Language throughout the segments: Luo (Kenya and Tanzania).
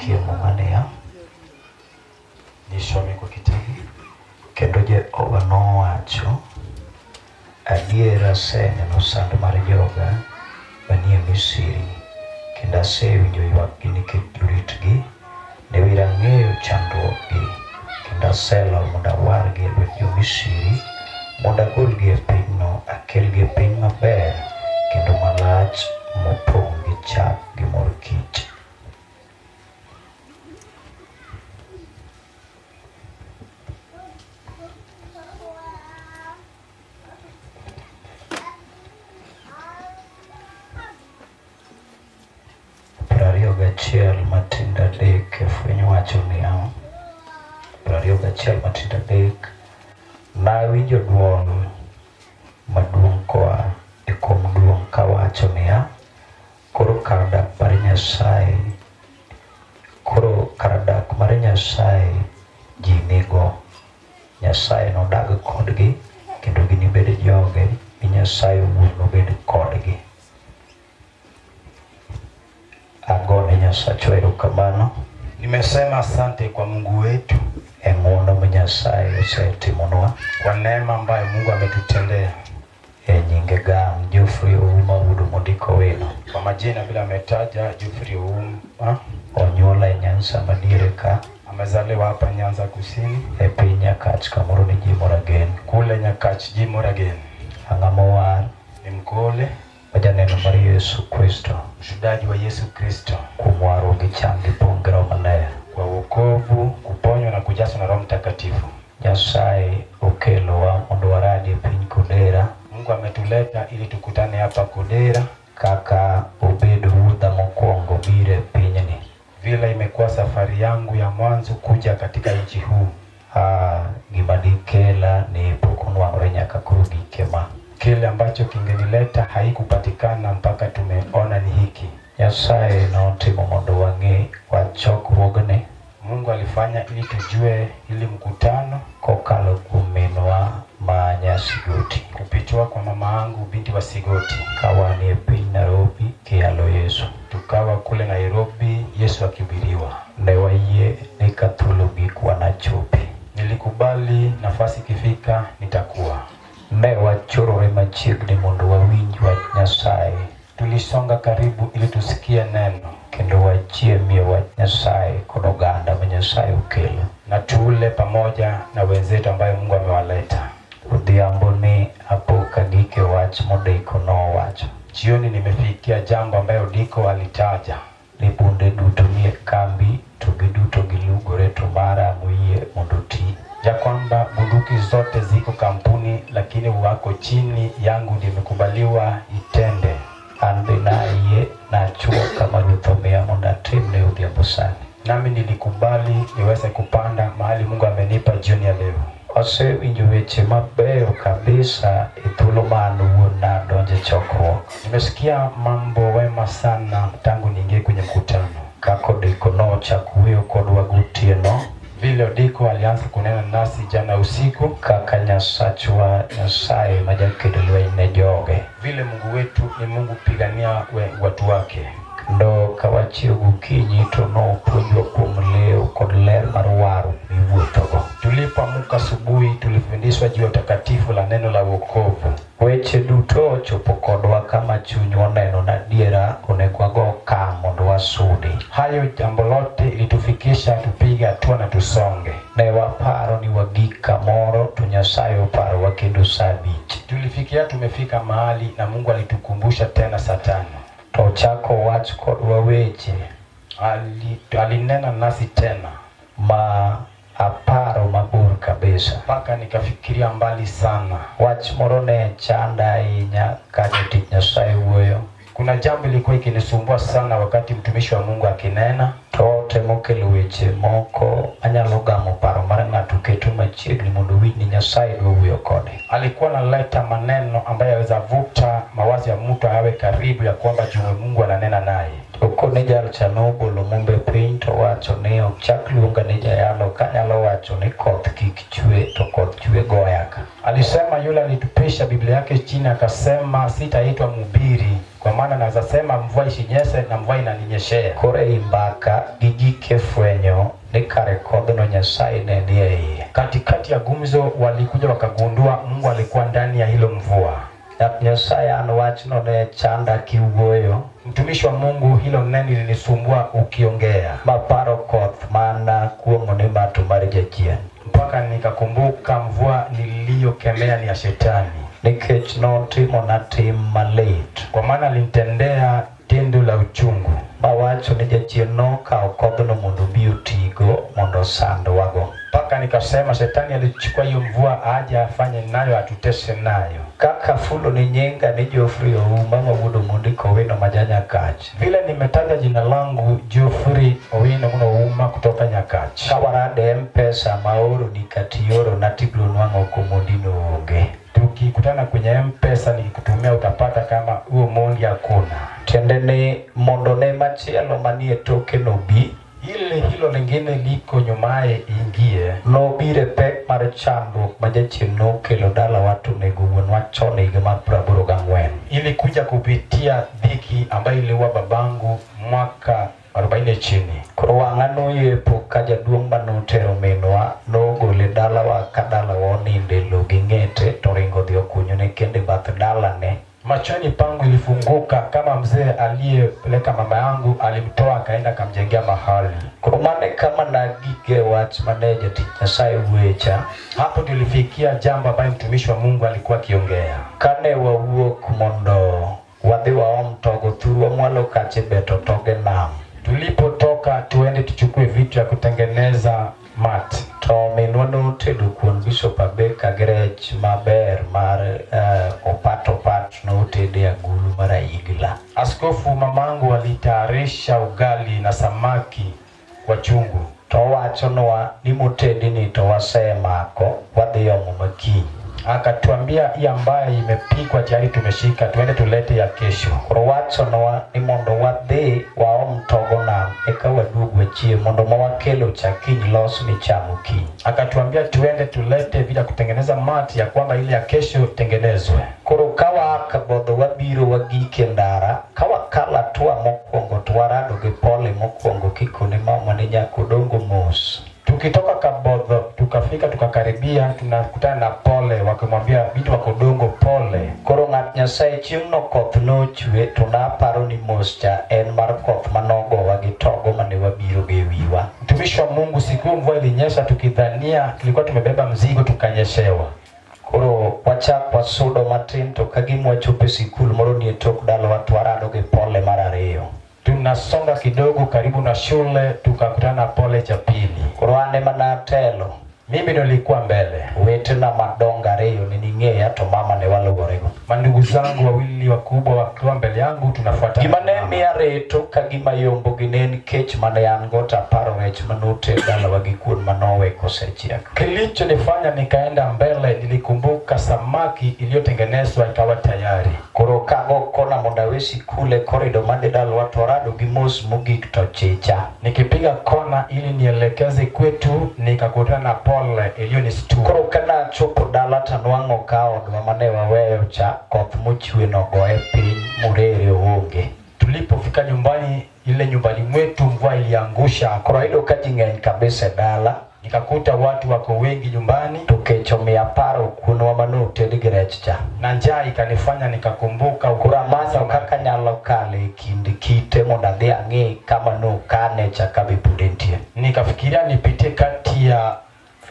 Kie Muma niya, Nisome kwa kitabu. Kendo Jehova nowacho, Adier aseneno sand mar joga manie Misri, kendo asewinjo ywakgi nikech joritgi. Newira ang'eyo chandruokgi, kendo aselor mondo awargi e lwet jo-Misri, mondo agolgi e pinyno, akelgi e piny maber kendo malach mopong' gi chak gi mor kich. 21 matindo adek e fweny wacho niya, 21 matindo adek nawinjo dwol maduong' koa e kom duong' kawacho niya, Koro kar dak mar Nyasaye, koro kar dak mar Nyasaye ji nigo. Nyasaye nodag kodgi kendo ginibed joge, mi Nyasaye owuon nobed kodgi. Agone Nyasachwa erokamano. Nimesema asante kwa Mungu wetu e ng'wono ma Nyasaye osetimonwa, kwa neema ambayo Mungu ametutendea. E nyinge gang Geoffrey Ouma Wuod Mondiko Wino. Kwa majina vile ametaja Geoffrey Ouma. Onyuola e Nyanza madiere ka. Amezaliwa hapa Nyanza Kusini. E piny Nyakach kamoro ni ji Moragen. Kule Nyakach ji Moragen. Ang'ama owar. Ni mkole. Wajaneno mar Yesu Kristo. Mshuhudaji wa Yesu Kristo. Kuom warruok gi chang gi pong' gi Roho Maler. Kwa wokovu, kuponywa na kujazwa na Roho Mtakatifu. Nyasaye okelowa mondo waradi e piny Kodera. Mungu ametuleta ili tukutane hapa Kodera. Kaka obedo wuodha mokwongo biro e pinyni. Vile imekuwa safari yangu ya mwanzo kuja katika nchi huu. Ah, gima dikela ni pok onwang'ore nyaka koro gike ma. Kile ambacho kingenileta haikupatikana mpaka tumeona ni hiki. Nyasaye notimo mondo wang'e wach chokruogni. Mungu alifanya ili tujue ili mkutano kokalo kuom minwa ma Nyasigoti, kupitiwa kwa mama yangu binti wa Sigoti, ka wan e piny Nairobi kiyalo Yesu. Tukawa kule Nairobi Yesu akihubiriwa. Ne wayie ni ka thuolo ogik wanachopi. Nilikubali nafasi ikifika nitakuwa. Ne wachorore machiegni mondo wawinj wach Nyasaye. Tulisonga karibu ili tusikie neno. Kendo wachiemie wach Nyasaye kod oganda ma Nyasaye okelo. Na tule pamoja na wenzetu ambayo Mungu amewaleta. Odhiambo ni apo ka gike wach Modeko nowacho. Jioni nimefikia jambo ambayo Odiko alitaja. Ni bunde duto nie kambi to giduto gilugore to mara moyie mondo oti. Ya kwamba bunduki zote ziko kampuni lakini wako chini yangu ndio imekubaliwa itende. An be nayie nachuo kama Ruoth omiya mondo atimne odhiambo sani. Nami nilikubali niweze kupanda mahali Mungu amenipa jioni ya leo. Asewinjo weche mabeyo kabisa e thuolo ma an owuon nadonjo e chokruok. Nimesikia mambo wema sana tangu niingie kwenye mkutano. Kaka Odiko nochako wuoyo kodwa gotieno. Vile Odiko alianza kunena nasi jana usiku. Kaka Nyasachwa Nyasaye ma jakedo lweny ne joge. Vile Mungu wetu ni Mungu pigania watu wake. Kendo ka wachiew gokinyi to nopuonjwa kuom leo kod ler mar warruok miwuothogo. Tulipoamka asubuhi tulifundishwa juu ya utakatifu la neno la wokovu. Weche duto ochopo kodwa kama chunywa oneno na adiera onego wago okang' mondo wasudi. Hayo jambo lote ilitufikisha tupige hatua na tusonge. Ne waparo ni wagik kamoro to Nyasaye oparowa kendo saa abich. Tulifikiria tumefika mahali na Mungu alitukumbusha tena saa tano. To ochako wach kodwa weche. Alinena nasi tena. Ma aparo mabor kabisa. Mpaka nikafikiria mbali sana. Wach moro ne chanda ahinya ka jatich Nyasaye wuoyo. Kuna jambo lilikuwa ikinisumbua sana wakati mtumishi wa Mungu akinena. To otemo kelo weche moko anyalo gamo paro mar ng'ato keto machiegni mondo owinj ni Nyasaye dwa wuoyo kode. Alikuwa analeta maneno ambayo yaweza vuta mawazo ya mtu awe karibu ya kwamba juu Mungu ananena naye. Okone jal cha nogolo mumbe piny to wacho ni ok chak luonga ni jayalo kanyalo wacho ni koth kik chwe to koth chwe goya ka. Alisema yule alitupisha Biblia yake chini akasema sitaitwa mhubiri. Kwa maana naweza sema mvua isinyeshe na mvua inaninyeshea. Koro ei mbaka gigike fwenyo ni kare kodhno Nyasaye ne ni e iye. Katikati ya gumzo walikuja wakagundua Mungu alikuwa ndani ya hilo mvua. Jatich Nyasaye an wachno ne chanda kiwuoyo. Mtumishi wa Mungu, hilo neno lilinisumbua ukiongea, maparo koth mana kuong'o ni ma to mar jachien. Mpaka nikakumbuka mvua niliyokemea ni ya shetani. Nikech notimona tim malit. Kwa maana alinitendea tendo la uchungu. Mawacho ni jachien nokawo kodhno mondo obi otigo mondo osandwago. Mpaka nikasema shetani alichukua hiyo mvua aje afanye nayo atutese nayo. Kaka fulo ni nyinga ni Geoffrey Ouma ma wuod Omondi Kowino ma ja-Nyakach. Vile nimetaja jina langu Geoffrey Owino Muno Ouma kutoka Nyakach. Ka warade M-Pesa maoroni katiorona tibiro nwang'o komondi no onge. Tukikutana kwenye M-Pesa nikikutumia utapata kama huo Mondi hakuna. Tiende ni mondo ne machielo manie toke no bi, Ile hilo lingine liko nyumaye ingie. Nobiro e pek mar chandruok ma jachien nokelo dalawa to onego wuonwa chon e higa mar 84. Ilikuja kupitia dhiki ambayo iliua babangu mwaka 40 chini. Koro wang'a noyepo ka jaduong' manotero minwa nogole dalawa ka dalawa oninde lo gi ng'ete to ringo odhi okunyone kendo e bath dalane. Machoni pangu ilifunguka kama mzee aliyepeleka mama yangu alimtoa akaenda akamjengea mahali. Koro mano e kama nagike wach mane jatich Nyasaye wuoye cha. Hapo tulifikia jambo ambayo mtumishi wa Mungu alikuwa akiongea. Kane wawuok mondo wadhi waom togo thurwa mwalo kache beto toge nam. Tulipotoka tuende tuchukue vitu ya kutengeneza mat. To minwa notedo kuon Bishop Abeka gi rech maber mar opat opat notede agulu mar aigla. Askofu mamangu alitayarisha ugali na samaki kwa chungu. To owachonwa ni motedi ni to wasemako wadhi omo makiny. Akatuambia hii ambayo imepikwa tayari tumeshika, tuende tulete ya kesho. Koro wachonwa ni mondo wadhi waom togo nam eka waduog wachiem mondo ma wakelo cha kiny los michamo kiny. Akatuambia tuende tulete vile ya kutengeneza mati ya kwamba ile ya kesho tengenezwe. Koro ka waa Kabodho wabiro wagik e ndara ka wakalo hatua mokwongo to warado gi pole mokwongo kikone mama ni nyakodongo mos. Tukitoka Kabodho tukafika tukakaribia, tunakutana na pole wakimwambia binti wa Kodongo pole. Koro ng'at Nyasaye chieng'no koth nochwe to naparo ni mos cha en mar koth manogowa gi togo mane wabiro go e wiwa. Mtumishi wa Mungu, siku hiyo mvua ilinyesha tukidhania tulikuwa tumebeba mzigo tukanyeshewa. Koro wachak wasudo matin to ka gima wachopo e sikul moro ni e tok dalawa to warado gi pole mar ariyo. Tunasonga kidogo karibu na shule tukakutana na pole cha pili. Koro an ema natelo. Mimi ndo nilikuwa mbele. Owetena madongo ariyo ne ning'eya to mama ne waluworego. Mandugu zangu wawili wakubwa wakiwa mbele yangu tunafuatana. Gima ne miya reto ka gima yombo gi ne en kech mane an go to aparo rech manoter dalawa gi kuon manowe kosechiek. Kilichonifanya nikaenda mbele, nilikumbuka samaki iliyotengenezwa ikawa tayari. Koro kago kona mondo awe sikul e korido madhi dalawa to arado gi mos mogik to chicha. Nikipiga kona ili nielekeze kwetu, nikakutana na pole iliyonistua. Koro kanachopo dala to anwang'o ka odwa mane waweyo cha koth mochwe nogoye piny morere oonge. Tulipofika nyumbani, ile nyumbani mwetu mvua iliangusha. Koro ayudo ka ji ng'eny kabisa e dala. Nikakuta watu wako wengi nyumbani. To kech omiyo aparo kuonwa manoted gi rech cha. Na njaa ikanifanya nikakumbuka. Koro amanyo kaka anyalo kalo e kind kite mondo adhi ang'i kama nokane cha kabe pod entie. Nikafikiria nipitie kati ya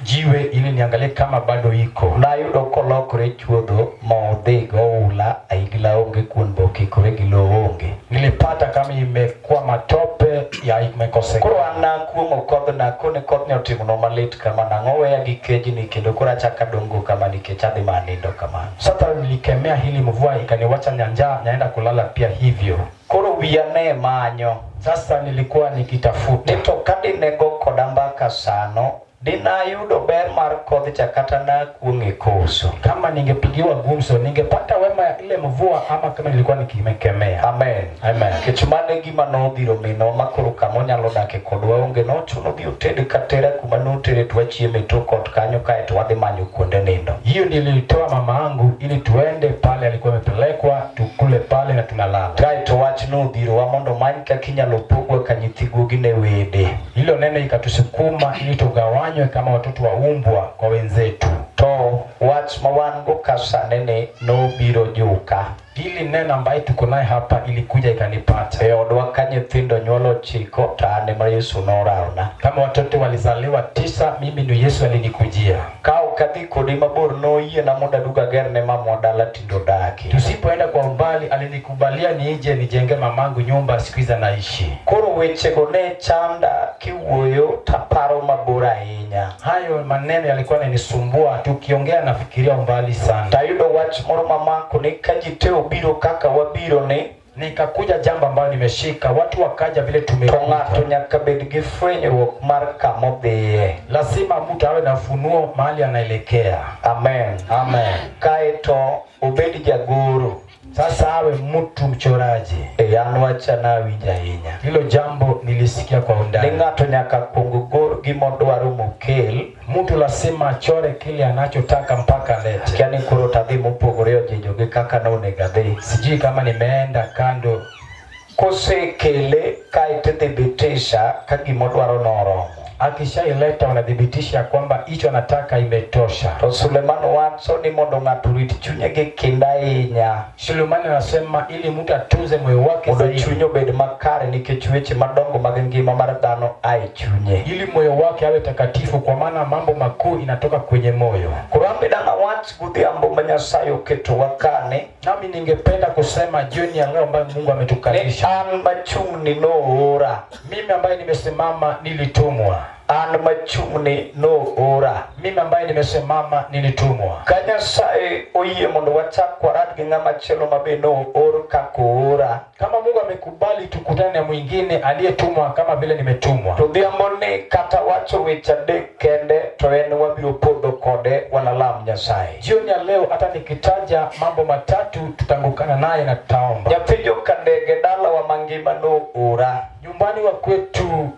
jiwe ili niangalie kama bado iko. Nayudo kolokore chuodho ma odhi go oula aigla onge kuon be okikore gi lowo onge. Nilipata kama imekuwa matope ya imekosekana. Koro an nakuong'o kodhna kone kodhni otimonwa malit kama nang'o weya gi kejni kendo koro achako adongo kama nikech adhi mana nindo kamano. Sasa nilikemea hili mvua ikaniwacha na njaa, naenda kulala pia hivyo. Koro wiya ne manyo. Sasa nilikuwa nikitafuta. Ni to ka dine go koda mbaka sano Dinayudo ber mar kodh cha kata nakuong'e koso. Kama ningepigiwa gumzo ningepata wema ya ile mvua, ama kama nilikuwa nikimekemea. Amen. Amen. Nikech mano e gima nodhiro minwa ma koro kama onyalo dake kodwa onge nochuno dhi oted katera kuma notere to wachiemo e tok ot kanyo kaeto wadhi manyo kuonde nindo. Hiyo ndio ilitoa mama yangu ili tuende pale alikuwa amepelekwa, tukule pale na tunalala. Kaeto wach nodhirowa mondo omany kaka inyalo pogwa ka nyithi guogi ne wede. Hilo neno ikatusukuma ili tugawanywe kama watoto wa umbwa kwa wenzetu. To wach ma wan go ka sani ni nobiro juka. Hili neno ambaye tuko naye hapa ilikuja ikanipata. E odwa ka nyithindo nyuolo ochiko to an ema Yesu norawona. Kama watoto walizaliwa 9, mimi ndio Yesu alinikujia. Ka ok adhi kodi mabor noyiena mondo aduog agerne mamwa dala tinde odake. Tusipoenda kwa umbali, alinikubalia nije nijenge mamangu nyumba, siku hizi anaishi. Koro wechego ne chanda kiwuoyo taparo mabor ahinya. Hayo maneno yalikuwa yananisumbua, tukiongea nafikiria umbali sana. Tayudo wach moro mamako ni ka ji te obiro kaka wabiro ni Nikakuja jambo ambalo nimeshika, watu wakaja vile to ng'ato tumekuja. nyaka bed gi fwenyruok mar kamodhiye. Lazima mtu awe na ufunuo mahali anaelekea. Amen. Amen. Kaeto obed jagoro. Sasa awe mtu mchoraji. E an wacha nawinjo ahinya. Hilo jambo nilisikia kwa Ni undani. ng'ato nyaka kuong gor gimodwaro mokel. Mtu lazima achore kile anachotaka mpaka alete. Akia ni koro tadhi mopogore ojinjo gi kaka nonego adhi. Sijui kama nimeenda kando. Kosekele kaeto idhibitisha ka gimodwaro noromo. Akishaileta wanathibitisha kwamba hicho anataka imetosha. To Suleman wacho ni mondo ng'ato orit chunye gi kinda ahinya. Sulemani anasema ili mtu atunze moyo wake Mondo zaidi, chunye obed makare nikech weche madongo mag ngima mar dhano a e chunye. ili moyo wake awe takatifu, kwa maana mambo makuu inatoka kwenye moyo. Koro an be dang' awach godhiambo ma Nyasaye oketowa kane Nami ningependa kusema jioni ya leo ambayo Mungu ni ametukalisha, an machung'ni noora. mimi ambaye nimesimama nilitumwa, An machung'ni noora. mimi ambaye nimesimama nilitumwa. Ka Nyasaye oyie mondo wachak warad gi ng'ama chielo ma be noor kaka oora, Kama Mungu amekubali tukutane na mwingine aliyetumwa kama vile nimetumwa, to odhiambo ni kata wacho weche adek kende to en wabiro podho kode wanalam Nyasaye. jioni ya leo hata nikitaja mambo matatu tutangukana naye na tutaomba. Nyathi jokandege dalawa mangima noora Nyumbani wa kwetu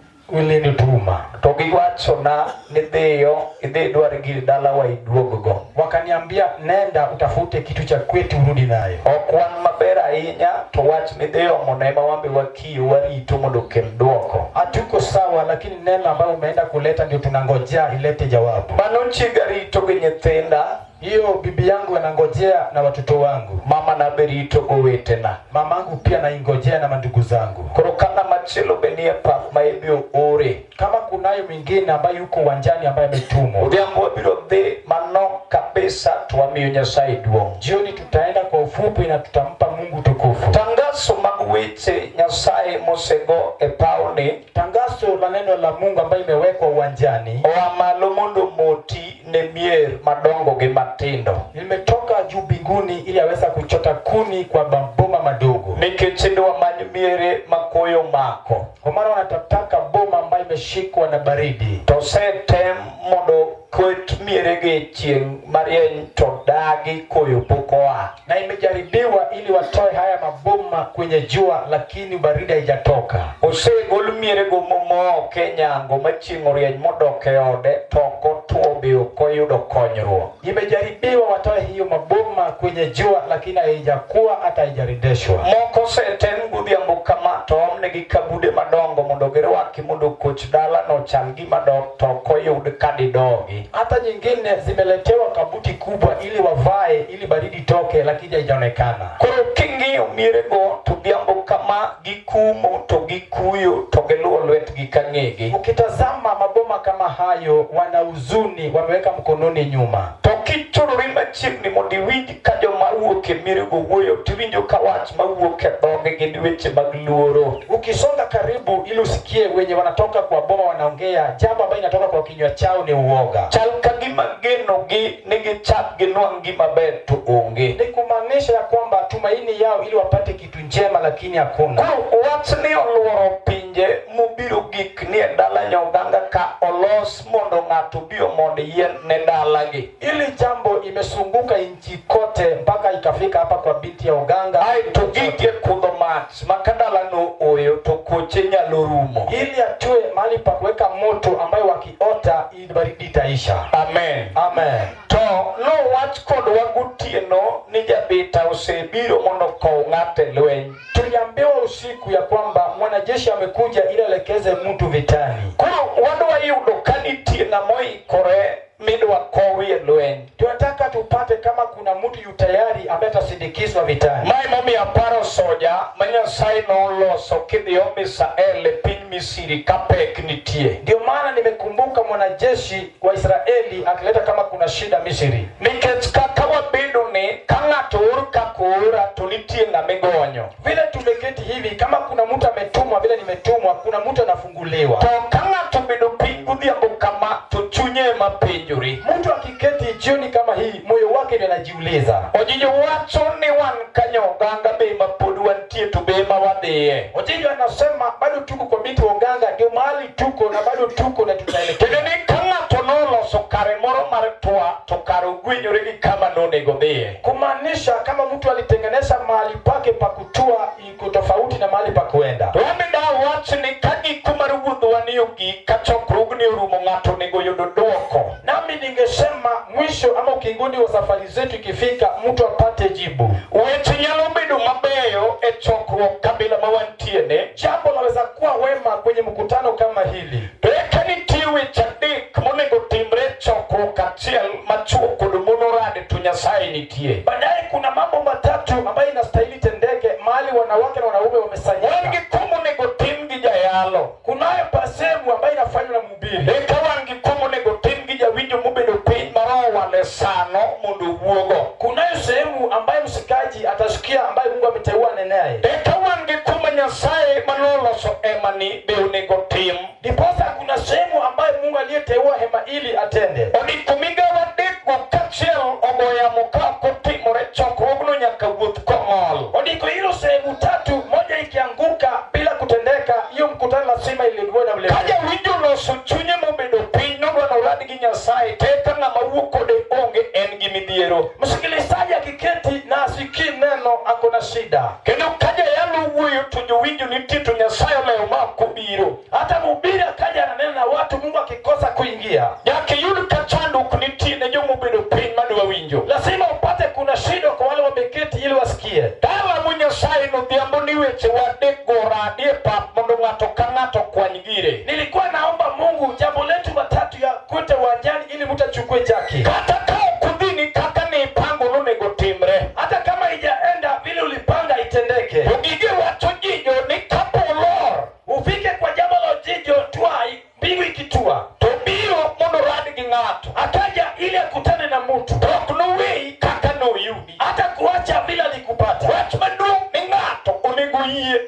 ulinituma, to giwachona ni dhiyo idhi idwar gir dalawa iduog-go. wakaniambia nenda utafute kitu cha kwetu urudi nayo. Ok wan maber ahinya to wach midhi omono ema wan be wakiyo warito mondo okel duoko. Hatuko sawa, lakini neno ambayo umeenda kuleta ndio tunangojea ilete jawabu. Mano chiega rito gi nyithinda, Hiyo bibi yangu anangojea na watoto wangu, mama na be rito gowetena. mamangu pia naingojea na mandugu zangu. Koro ka ng'ama chielo be nie pap ma ibi oore, Kama kunayo mwingine ambaye yuko uwanjani ambaye ametumwa, odhiambo wabiro dhi manok kabisa to wamiyo Nyasaye duong'. jioni tutaenda kwa ufupi na tutampa Mungu tukufu. Tangazo mag weche Nyasaye mosego e pawni Tangazo la neno la Mungu ambayo imewekwa uwanjani oa malo mondo moti ne mier madongo gi matindo. limetoka juu mbinguni ili aweza kuchota kuni kwa maboma madogo, Nikech idwa many miere ma koyo mako. kwa maana wanataka boma ambayo imeshikwa na baridi. To osetem mondo ket mieregi e chieng' marieny to dagi koyo pok oa. Na imejaribiwa ili watoe haya maboma kwenye jua, lakini baridi haijatoka. Osegol mierego momok e nyango ma chieng' orieny modok e ode to ok otuo be ok oyudo konyruok. Imejaribiwa watoe hiyo maboma kwenye jua, lakini haijakuwa hata haijarejeshwa. Moko osetem godhiambo kama to omnegi kabude madongo mondo girwaki mondo koch dalano ochal gima dok to ok oyud ka didogi. Hata nyingine zimeletewa kabuti kubwa ili wavae ili baridi toke, lakini haijaonekana. Koro king'iyo mierego to odhiambo kama gikumo to gikuyo to giluwo lwetgi ka ng'egi. Ukitazama maboma kama hayo, wana huzuni, wameweka mkononi nyuma. To kichorori machiegni mondo iwinj ka joma wuok e mierego wuoyo tiwinjo ka wach mawuok e dhogi gin weche mag luoro. Ukisonga karibu ili usikie wenye wanatoka kwa boma wanaongea, jambo ambayo inatoka kwa kinywa chao ni uoga. Chal ka gima genogi ni gichak ginwang' gima ber to onge. Ni kumaanisha ya kwamba tumaini yao ili wapate kitu njema, lakini hakuna. Koro wachni oluoro piny pinje mobiro gik ni e dala Nyoganga ka olos mondo ng'ato obi omond yien ne dalagi. Hili jambo imesunguka nchi kote mpaka ikafika hapa kwa binti ya Oganga, Aeto gigie kudho mach ma ka dalano oyo to koche nyalo rumo. Ili atue mahali pa kuweka moto ambayo wakiota hii baridi itaisha. Amen. Amen. To nowach kodwa gotieno ni jabita osebiro mondo okow ng'ato e lweny. Tuliambiwa usiku ya kwamba mwanajeshi amekuja ili aelekeze mtu vitani. Koro wadwa yudo ka nitie ng'ama oikore midwa kowi e lweny. Tunataka tupate kama kuna mtu yu tayari ambaye atasindikizwa vitani. Mae momiyo aparo soja ma Nyasaye noloso kidhi Israel e piny Misri ka pek nitie. Ndio maana nimekumbuka mwanajeshi wa Israeli akileta kama kuna shida Misri. Nikech kaka wabedo ni ka ng'ato or kaka oora to nitie ng'ama igonyo. Vile tumeketi hivi, kama kuna mtu ametumwa vile nimetumwa, kuna mtu anafunguliwa. To ka ng'ato obedo piny godhiambo kama to chunye ema penjore. Mtu akiketi jioni kama hii, moyo wake ndio anajiuliza. Ojijo wacho ni wan kanyoganga be ma pod wantie to be ma wadhiye. Ojijo anasema bado tuko kwa binti wa Uganga, ndio mahali tuko na bado tuko na tutaelekea. Kendo ni ka ng'ato noloso kare moro mar twa to kare ogwenyore gi kama nonego dhiye. Kumaanisha kama mtu alitengeneza mahali pake pa kutua iko tofauti na mahali pa kuenda. To an be dawach ni ka giko mar wuodhwa ni ogik ka chokruogni orumo ng'ato onego yudo duoko. Nami ningesema mwisho ama ukingoni wa safari zetu ikifika, mtu apate jibu. Weche nyalo bedo mabeyo e chokruok kabila ma wantiene. Jambo laweza kuwa wema kwenye mkutano kama hili, To eka nitie weche adek monego timre e chokruok achiel ma chwo kod mon orade to Nyasaye nitie. Baadaye kuna mambo matatu ambayo inastahili tendeke mahali wanawake na wanaume Wan gi wamesanyika. kuma onego tim gi jayalo. Kunayo pasemu ambayo inafanywa na mhubiri, Eka wan gi kuma onego tim gi jawinjo mobedo piny ma roho wale sano mondo owuogo. Kunayo sehemu ambayo msikaji atasikia ambaye Mungu ameteua anenaye. Eka wan gi kuma Nyasaye manoloso emani be onego tim. Ndiposa kuna sehemu ambayo Mungu aliyeteua hema ili atende. Odiko migawo adekgo kaachiel ogo yamo ka ok otimore chokruogno nyaka wuoth kong'ol. Odiko hilo sehemu tatu, moja ikianguka bila kutendeka, hiyo mkutano lazima iliwe na Ka ulevi. Jawinjo oloso chunye mobedo piny nodwa norad gi Nyasaye to eka ng'ama wuok kode onge en gi midhiero. Msikilizaji akiketi na asikii neno, ako na shida. Kendo ka jayalo wuoyo to jowinjo nitie to Nyasaye olewo ma ok obiro. Hata mhubiri akaja ananena na watu, Mungu akikosa kuingia, Nyaka iyud ka chandruok nitie ne jomobedo piny madwa winjo. Lazima upate kuna shida kwa wale wameketi ili wasikie. Dalamo Nyasaye nodhiambo ni wechewa adekgo oradi e pap mondo ng'ato ka ng'ato okwany gire. Nilikuwa naomba Mungu jambo letu matatu ya kwete uwanjani ili mtu achukue chake, Kata ka ok odhini kaka ne ipango nonego timre. Hata kama ijaenda vile ulipanga itendeke. To gige wacho jijo ni kapo olor Ufike kwa jambo la jijo tua mbingu ikitua, to biro mondo orad gi ng'ato. Akaja ili akutane na mtu, To ok noweyi kaka noyudi. Hata kuacha vile alikupata. Wach maduong' ni ng'ato onego yie.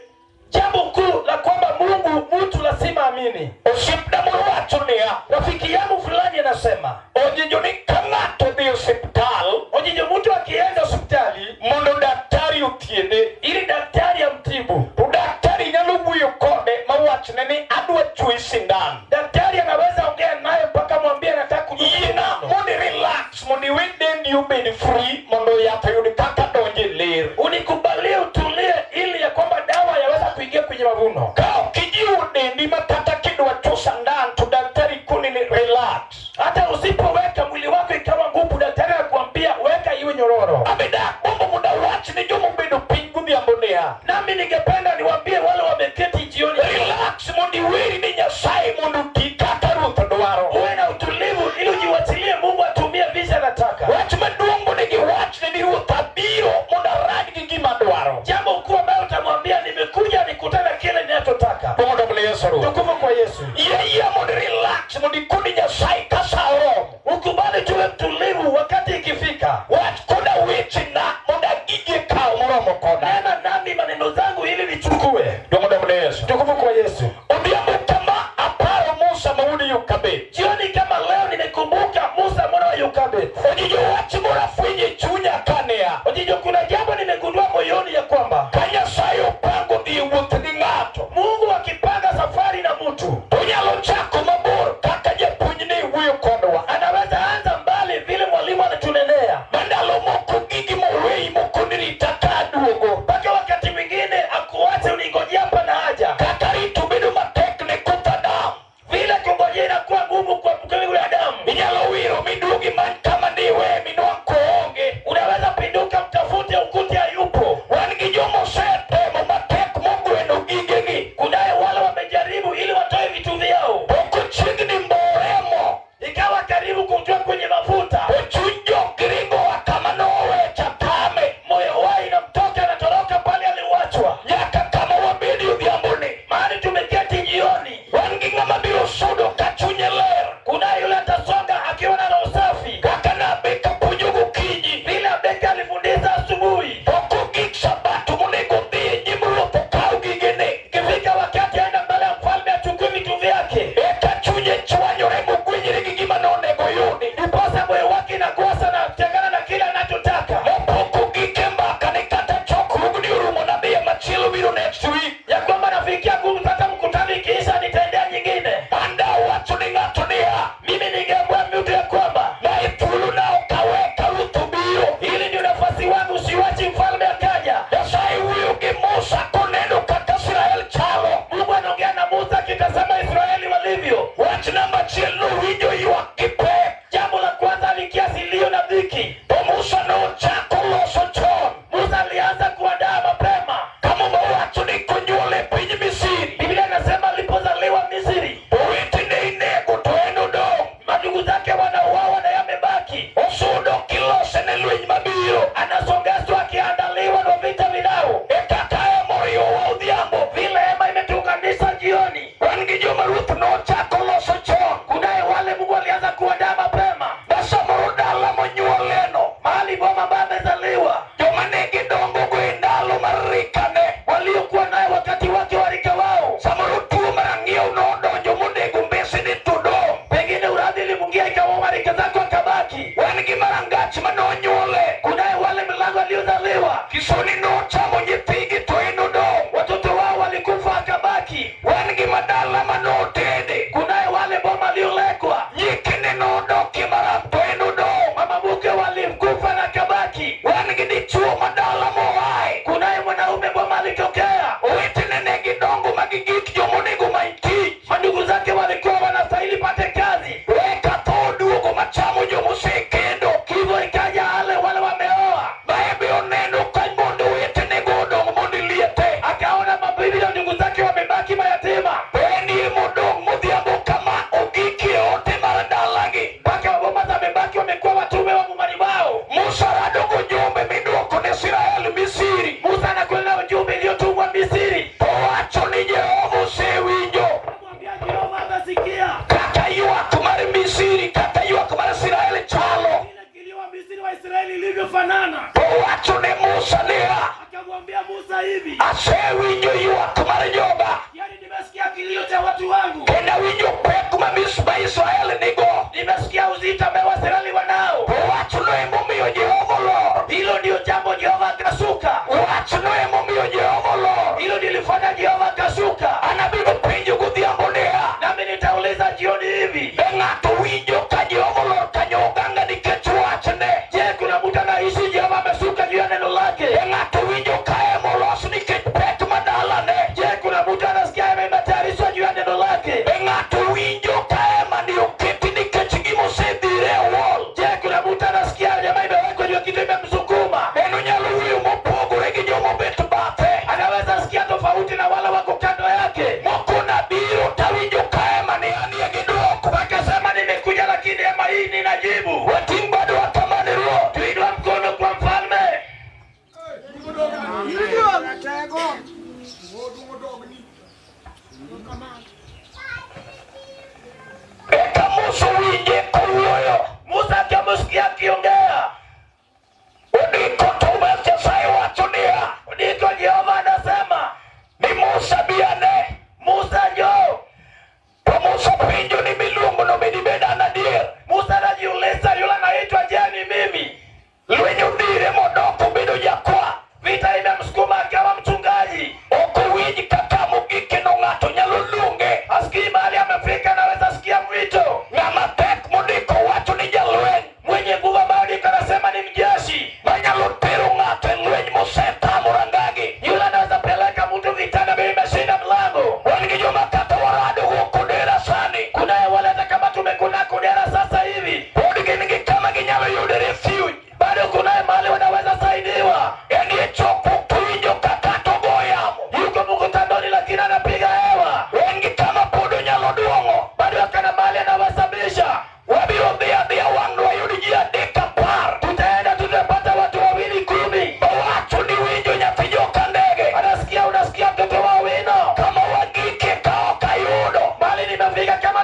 Jambo kuu la kwamba Mungu mtu lazima amini. Osiepna moro wacho niya, Rafiki yangu fulani anasema, ojijo ni ka ng'ato odhi e osiptal Ojijo, mtu akienda hospitali mondo daktari othiedhe ili daktari amtibu, to daktari nyalo wuoyo kode mawachne ni adwa chuoyi sindan. Daktari anaweza ongea naye mpaka mwambie nataka kudungwa Yiena sindano. mondo i relax mondo iwe dendi obed free mondo yath oyud kaka donjo e ler. Unikubalie utulie ili ya kwamba dawa yaweza kuingia kwenye mavuno. Ka ok ijiwo dendi ma kata kidwa chuo sandan to daktari koni ni relax. Hata usipoweka mwili wako ikawa nguvu, daktari anakuambia weka iwe nyororo. Abe dak bombo mondo awach ne jomobedo piny godhiambo niya, Nami ningependa niwaambie wale wameketi jioni, relax mondo iweri ni Nyasaye mondo oti kaka ruoth dwaro. Uwe na utulivu ili ujiwachilie Mungu atumie vile anataka. Wach maduong' monego iwachne ni ruoth abiro mondo arad gi gima adwaro. Jambo kuu ambayo utamwambia nimekuja nikutane na kile ninachotaka. Mondo omle Yesu ruoth. Tukufu kwa Yesu. Yie yie mondo relax mondo ikoni Nyasaye ka sa oromo. Ukubali tuwe mtulivu wakati ikifika. Wach koda wechena mondo agige kawo moromo koda. Nena nami maneno zangu ili nichukue. Mondo omle Yesu. Tukufu kwa Yesu. Odhiambo kama aparo Musa ma wuod Yokabed. Jioni kama leo nimekumbuka Musa mwana wa Yokabed. Ojijo wach moro afwenyo e chunya kaniya. Ojijo, kuna jambo nimegundua moyoni ya kwamba Ka Nyasaye opango dhi e wuoth gi ng'ato. Mungu akipanga Ingine inakuwa ngumu kwa binadamu. Inyalo wiro miduogi many kama niwe minwang' koonge. Unaweza pinduka, mtafute ukute hayupo. Wan gi joma osetemo matek mogweno gigegi. Kunaye wale wamejaribu ili watoe vitu vyao, Pok ochiegni mboremo. Ikawa karibu kutoa kwenye mafuta, To chuny jok ringo oa kama nowe cha tame. Moyo wao inamtoka, anatoroka pale aliwachwa. Nyaka kama wabedi odhiamboni. Mahali tumeketi jioni, Wan gi ng'ama biro sudo ka chunye ler. Kunaye yule atasonga akiwa na roho safi, Kaka Nabeka puonjo gokinyi. Vile Abeka alifundisha asubuhi. Pok ogik sabato monego odhi e nyim ruoth okaw gigene. Ikifika wakati aenda mbele ya mfalme achukue vitu vyake, Eka chunye chwanyore mogwenyre gi gima nonego yudi. Ndiposa moyo wake inakosa na kutengana na kile anachotaka. Mopok ogik e mbaka ni kata chokruogni orumo nadhi e machielo biro next week. Ya kwamba nafikia ngumu mpaka mkutano ikiisha nitaendea nyingine. An dawacho ni ng'ato niya, Mimi ningeambia mtu ya kwamba mae thuolona ok awe ka ruoth obiro. Hili ndio nafasi wangu, siwachi mfalme akaja. Nyasaye wuoyo gi Musa koneno kaka Israel chalo. Mungu anaongea na Musa akitazama Israeli walivyo. Wach namba achiel nowinjo ywak gi pek. Jambo la kwanza alikia silio na dhiki. To Musa nochako loso chon. Musa alianza kuandaa mapema. Kama wawacho ni konyuol e piny Misri. Biblia inasema alipozaliwa Misri, Owetene inego to en odong'. Mandugu zake wanauawa na yamebaki. Osudo kilose ne lweny mabiro. Anasongezwa akiandaliwa na vita vinao. E kaka hema oriwowa odhiambo. Vile hema imetuunganisha jioni. Wan gi joma ruoth nochako loso chon. Kunaye wale Mungu alianza kuandaa mapema. Ma samoro dala monyuoleno. Mahali boma ambaye amezaliwa. Joma ne gidongogo e ndalo mar rikane. Waliokuwa naye wakati wake wa rika wao. Samoro tuo mar ang'iew nodonjo monego mbesene to dong'. Pengine uradhi ilimwingia ikawauma rika zako akabaki. Wan gi marangach manonyuole. Kunaye wale milango aliyozaliwa. Kisoni nochamo nyithigi to en odong'. Watoto wao walikufa akabaki. Wan gi madala manotede. Kunaye wale boma aliyolekwa. Nyikene nodokie maram to en odong'. Mama mke walimkufa na akabaki. Wan gi dichuo madala moae. Kunaye mwanaume boma alitokea. Owetene ne gidongo ma gigik jomonego many tich. Mandugu zake walikuwa wanastahili pate kazi. Eka tho oduogo machamo jomosekendo. Kifo ikaja ale wale wameoa. Baebe oneno ka mondo owetenego odong' mondo iliete. Akaona mabibi na ndugu zake wamebaki mayatima. Enie modong' modhiambo kama ogikie ote mar dalagi. Mpaka waboma zamebaki wamekuwa watume wa mumani wao. Musa rado gojumbe miduoko ne Israel Misri. Musa anakwenda ujumbe iliyotumwa Misri. To wacho ni Jehova osewinjo. Mwambia Jehova amesikia. Kaka ywak mar Misri, kaka ywak mar Israel chalo. Kile kilio wa Misri wa Israeli ilivyofanana. To wacho ne Musa niya, Akamwambia Musa hivi. Asewinjo ywak mar joga. Yaani nimesikia kilio cha watu wangu. Kendo awinjo pek ma ma Israel nigo. Nimesikia uzito ambao Waisraeli wanao. To wachno emomiyo Jehova olor. Hilo ndio jambo Jehova akashuka. Wachno emomiyo Jehova olor. Hilo ndio lilifanya Jehova akashuka. An abiro penjo godhiambo niya, Nami nitauliza jioni hivi. Be ng'ato winjo ka Jehova olor kanyo oganga nikech wachne? Je, kuna mtu anaishi Jehova ameshuka juu ya neno lake? Be ng'ato winjo ka hema olos nikech pek madalane? Je, kuna mtu anasikia hema imetayarishwa juu ya neno lake? Be ng'ato winjo ka hema ni oketi nikech gima osedhire e wall? Je, kuna mtu anasikia hema imewekwa juu ya kitu imemsukuma? En onyalo wuoyo mopogore gi joma obet bathe. Anaweza sikia tofauti na wale wako kando yake. Moko nabiro tawinjo ka hema ni anie gi dwoko. Wakasema nimekuja, lakini hema hii ninajibu. Wating' badwa kama ne ruoth. Tuinua mkono kwa mfalme. Eka Musa winje kowuoyo. Musa akamsikia akiongea. Ondiko to wach Nyasaye wacho niya, Ndiko Jehova anasema ni Musa bi ane. Musa njoo. To Musa penjo ni miluongo no be dibed an adier. Musa anajiuliza yule anaitwa je, ni mimi? Lweny odhire modok obedo jakwath. Vita imemsukuma akawa mchungaji. Ok owinj kaka mogik no ng'ato nyalo luonge. Asikii mahali amefika, anaweza sikia mwito. Ng'ama tek mondiko wacho ni jalweny. Mwenye nguvu ambayo ndiko anasema ni mjeshi. Manyalo tero ng'ato e lweny mosetamo rangagi. Yule anaweza peleka mtu vitani ambaye imeshinda mlango. Wan gi joma kata warado go kodera sani. Kunaye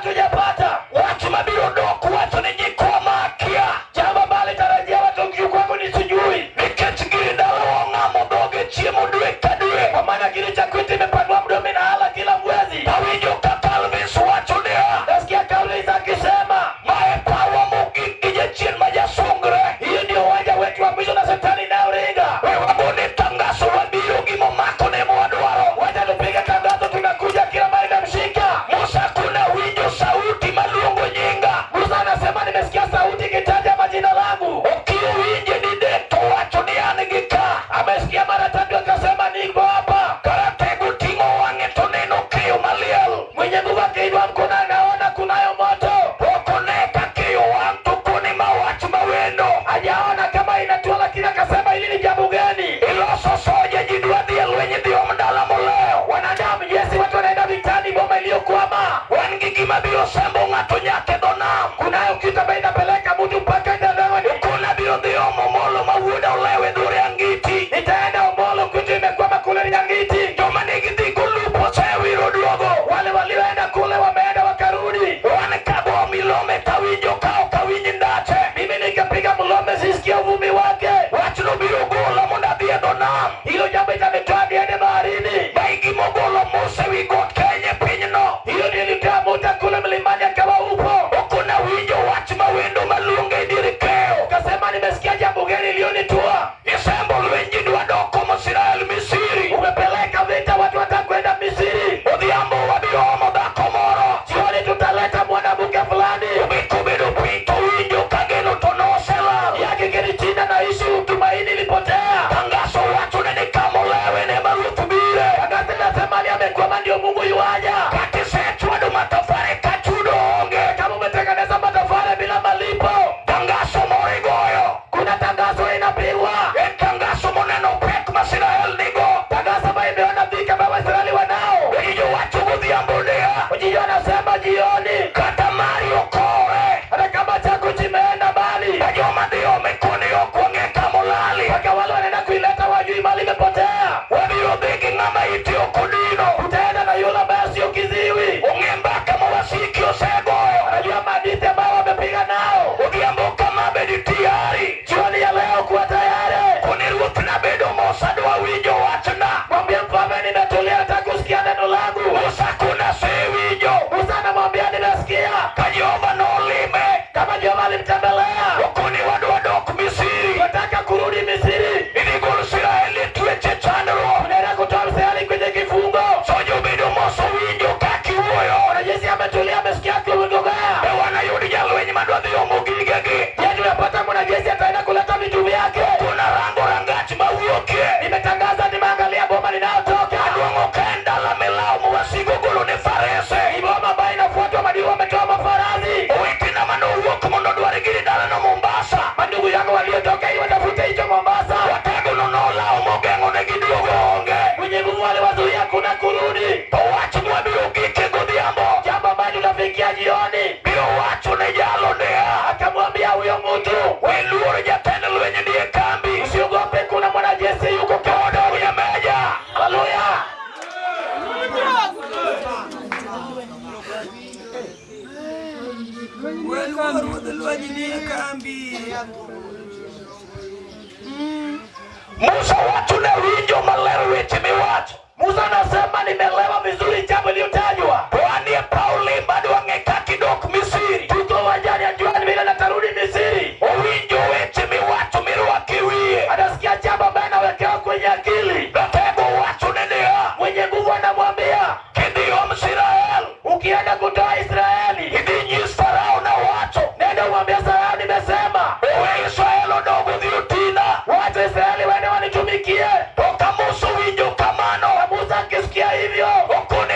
hatujapata. Wach mabiro dok wacho ni nyikwa makia. Jambo ambalo litarajia watu kwangu ni sijui. Nikech giri dala ong'amo dhoge chiemo dwe ka dwe. Kwa maana kile cha kwetu imepanua mdomo na ala kila mwezi. Awinjo ka Calvins wacho niya. Nasikia Calvins akisema Mae pawa mogik gi jachien ma jasungre. Hiyo ndio uwanja wetu wa mwisho na shetani inayoringa. We wagone tangazo wabiro gimomako ne mwadwaro. Wacha tupige tangazo, tunakuja kila mara inamshika. Musa kuna winjo sauti maluongo nyinga. Musa anasema nimesikia sauti ikitaja majina langu. Okiwinje didek to wacho ni an gi ka. Amesikia mara tatu akasema niko hapa. Karatego ting'o wang'e to neno keyo maliel. Mwenye nguvu akiinua mkono anaona kunayo moto. Ok one ka keyo wang' to kone ma wach mawendo. Hajaona kama inatua, lakini akasema hili ni jambo geni. Iloso soje ji dwa dhi e lweny dhi om dala molewo. Wanadamu jesi, watu wanaenda vitani, boma iliyokwama. Wan gi gima biro sembo ng'ato nyaka e dho nam. Kunayo kitu ambayo inapeleka mtu mpaka ndaloni. Okona biro dhi omo Omolo ma wuoda olewo e dho Riangiti. Nitaenda Omolo, kitu imekwama kule Riangiti. Joma nigi dhi golupo osewiro duogo. Wale walioenda kule wameenda wakarudi. Wan kago milome tawinjo ka ok awinj ndache. Mimi nikapiga mlome, sisikia uvumi wake. Wachno biro gola mondo adhi e dho nam. Hilo jambo itanitoa niende baharini. Mae gimogolo Musa ewi got Kenya e pinyno. Hiyo ndio ilitoa Musa kule mlimani akawa upo. Okona winjo wach mawendo maluonge e dier keyo. Kasema nimesikia jambo geni iliyonitua. Isembo lweny ji dwa dok komo Israel Misri. Umepeleka vita, watu watakwenda Misri. Odhiambo wabiro omo dhako moro. Jioni tutaleta mwanamke fulani. Obet kobedo piny to winjo ka geno to noselal. Yake kilichina naishi utumaini ilipotea. Tangaso wacho ne ni kamolewe ne ma ruoth bire. Tangazo linasema ni amekwama, ndio Mungu yuaja. Kata isechwado matafare ka chudo onge. Kama umetengeneza matofali bila malipo, Tangaso moro igoyo. Kuna tangazo inapigwa. En tangaso moneno pek ma Israel nigo. Tangazo ambayo imeona dhiki ambayo Waisraeli wanao. Ojiji wacho godhiambo niya. Ojiji anasema jioni, Kata mari okore. Hata kama chako chimeenda mbali, Ka joma dhi ome koni ok wang'e kamolali. Mpaka wale wanaenda kuileta wajui mali imepotea. Wabiro dhi gi ng'ama ite ok odino. Tutaenda na yule ambaye sio kiziwi. Ong'e mbaka ma wasiki osegoyo. Anajua mahadithi ambayo wamepiga nao. Odhiambo kama bedi tiyari. Jioni ya leo kuwa tayari. Koni ruoth nabedo mos adwa winjo wachna. Mwambie mfalme nimetulia, nataka kusikia neno langu. Musa kuna sewinjo. Musa anamwambia ninasikia. Ka Jehova nolime. Kama Jehova alimtembelea. Okoni wadwa dok Misri. Tunataka kurudi Misri. Idhi gol Israel e twech e chandruok. Tunaenda kutoa Israeli kwenye kifungo. Sojo obedo mos owinjo kaka iwuoyo. Mwanajeshi ametulia, amesikia kuongea. Be wanayud jalweny madwa dhi omo gigegi. Je, tunapata mwanajeshi ataenda kuleta vitu vyake? Kuna rango rangach mawuokie. Nimetangaza, nimeangalia boma linayotoka. Aduong'o ka en dala milawo ma wasigu ogolo ne farese. Ni boma ambayo inafuatwa, maadui wametoa mafarasi. Owetena manowuok mondo odwar giri dalano Mombasa. Mandugu yangu waliotoka ili watafute hicho Mombasa. Wategono nolawo mogeng'o negi duogo onge. Mwenye nguvu aliwazuia kuna kurudi. To wach mwabiro gike godhiambo. Jambo ambalo tutafikia jioni. Biro wacho ne jalo niya. Akamwambia huyo mtu, We luor jatend lweny ni e kambi. Usiogope, kuna mwanajeshi yuko Odog nyameja. Haleluya. Weluor ruodh lweny ni e kambi. Musa wacho ne winjo maler weche miwacho. Musa anasema nimeelewa vizuri jambo iliyotajwa. To anie paw limba adwa ng'e kaka idok Misri. Tuko uwanjani, ajua ni vile natarudi Misri. Owinjo weche miwacho mirwako e wiye. Anasikia jambo ambaye anawekewa kwenye akili. Ratego wacho ne niya. Mwenye nguvu anamwambia, Kidhi om Israel. Ukienda kutoa Israeli, Idhi nyis Farao nawacho. Nenda umwambie Farao nimesema. Owe Israel odog odhi otina. Wacha Israeli waende wanitumikie. To ka Musa owinjo kamano. Na Musa akisikia hivyo, Okone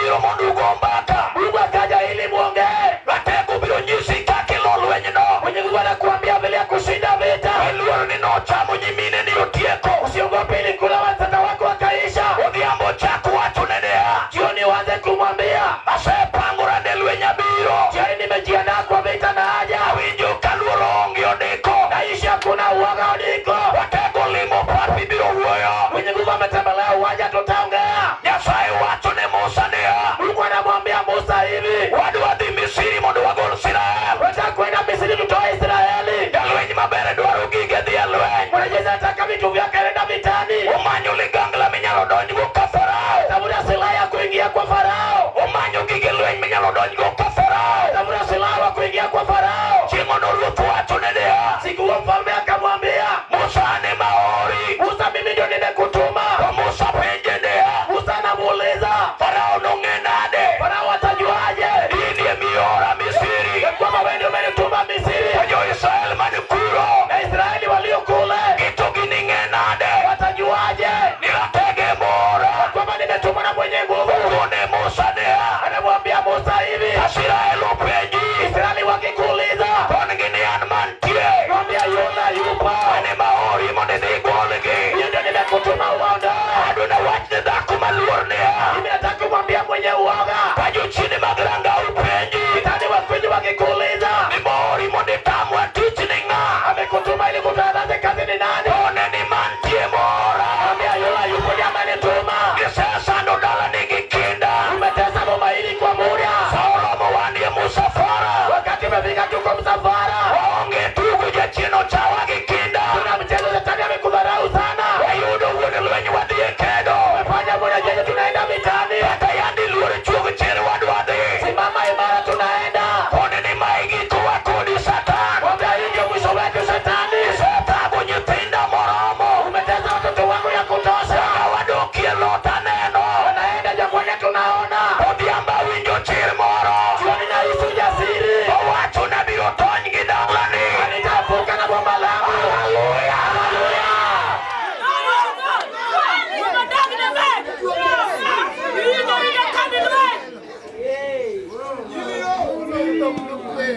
obiro mondo ugo mbaka. Mungu akaja ili muongee. Ratego biro nyisi kaka ilo lwenyno. Mwenye nguvu anakuambia vile ya kushinda vita. Iluoro ni nochamo nyimine ni otieko. Usiogope, ilikula watoto wako wakaisha. Odhiambo chak wacho ne niya. Jioni uanze kumwambia, Asepangora ne lweny abiro. jioni nimejiandaa kwa vita na haja. Awinjo ka luoro onge odiko. Naishi hakuna uoga odiko. Ratego limo pap ibiro wuoyo. Mwenye nguvu ametembelea uwanja, tutaongea. Nyasaye wacho ne Musa niya. Mungu anamwambia Musa hivi, Wadwa dhi Misri mondo wagol Israel. watakwenda Misri tutoe Israeli. Jalweny maber dwaro gige dhi e lweny. Mwanajeshi anataka vitu vyake, nenda vitani. Omanyo ligangla minyalo donjgo ka Farao. Tafuta silaha ya kuingia kwa Farao. Omanyo gige lweny minyalo donjgo ka Farao. Tafuta silaha wa kuingia kwa Farao. Chieng'ono ruoth wacho ne niya. Siku huo mfalme akamwambia Musa an ema aori. Musa, mimi ndio nimekutuma. To Musa penje niya. Musa anamuuliza Farao nong'e nade? Farao atajuaje In emiora Misri. ya kwamba wewe ndio umenituma Misri To jo-Israel man kuro. na Israeli walio kule Gito gining'e nade? watajuaje Ni ratege mora. kwamba nimetumwa na mwenye nguvu? Okone Musa niya. Anamwambia Musa hivi, Israel openji. Israeli wakikuuliza, Kon-gi ni an mantie. mwambia yuna yupo, An ema aori mondo idhi igolgi. mimi ndio nimekutuma uondoe. Adwaro wach ne dhako maluor niya. Mimi nataka kumwambia mwenye uoga, Ka jochiende mag rangau penji. vitani wakwenye wakikuuliza, Ni moori mondo itamwa tich ni ng'a? amekutuma ili kutangaza kazi ni nani? One ni mantie mora. Mwambia yula yupo ndiye amenituma. Gisesando dalani gi kinda. Umetesa boma hili kwa muda, Sa oromo wanie musafara. wakati umefika, tuko msafara, Waonge tugo jachien ochawa gi kinda. kuna mchezo, shetani amekudharau sana. Wayudo wuon lweny wadhi e kedo. Umefanya mwanajeshi, tunaenda vitani, Kata yandi luor chuog chir wadwa dhi. simama imara, tunaenda. Kone ni mae gikowa kodi Satan. Mwambia hii ndio mwisho wetu, shetani. Isethago nyithinda moromo. Umetesa watoto wangu ya kutosha, Ka wadokie lot aneno. wanaenda jangwani, tunaona. Odhiambo awinjo chir moro. Jioni nahisi ujasiri, Owacho nabiro tony gi dalani. nitavuka na boma langu. Haleluya. Haleluya!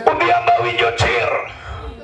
Odhiambo awinjo chir.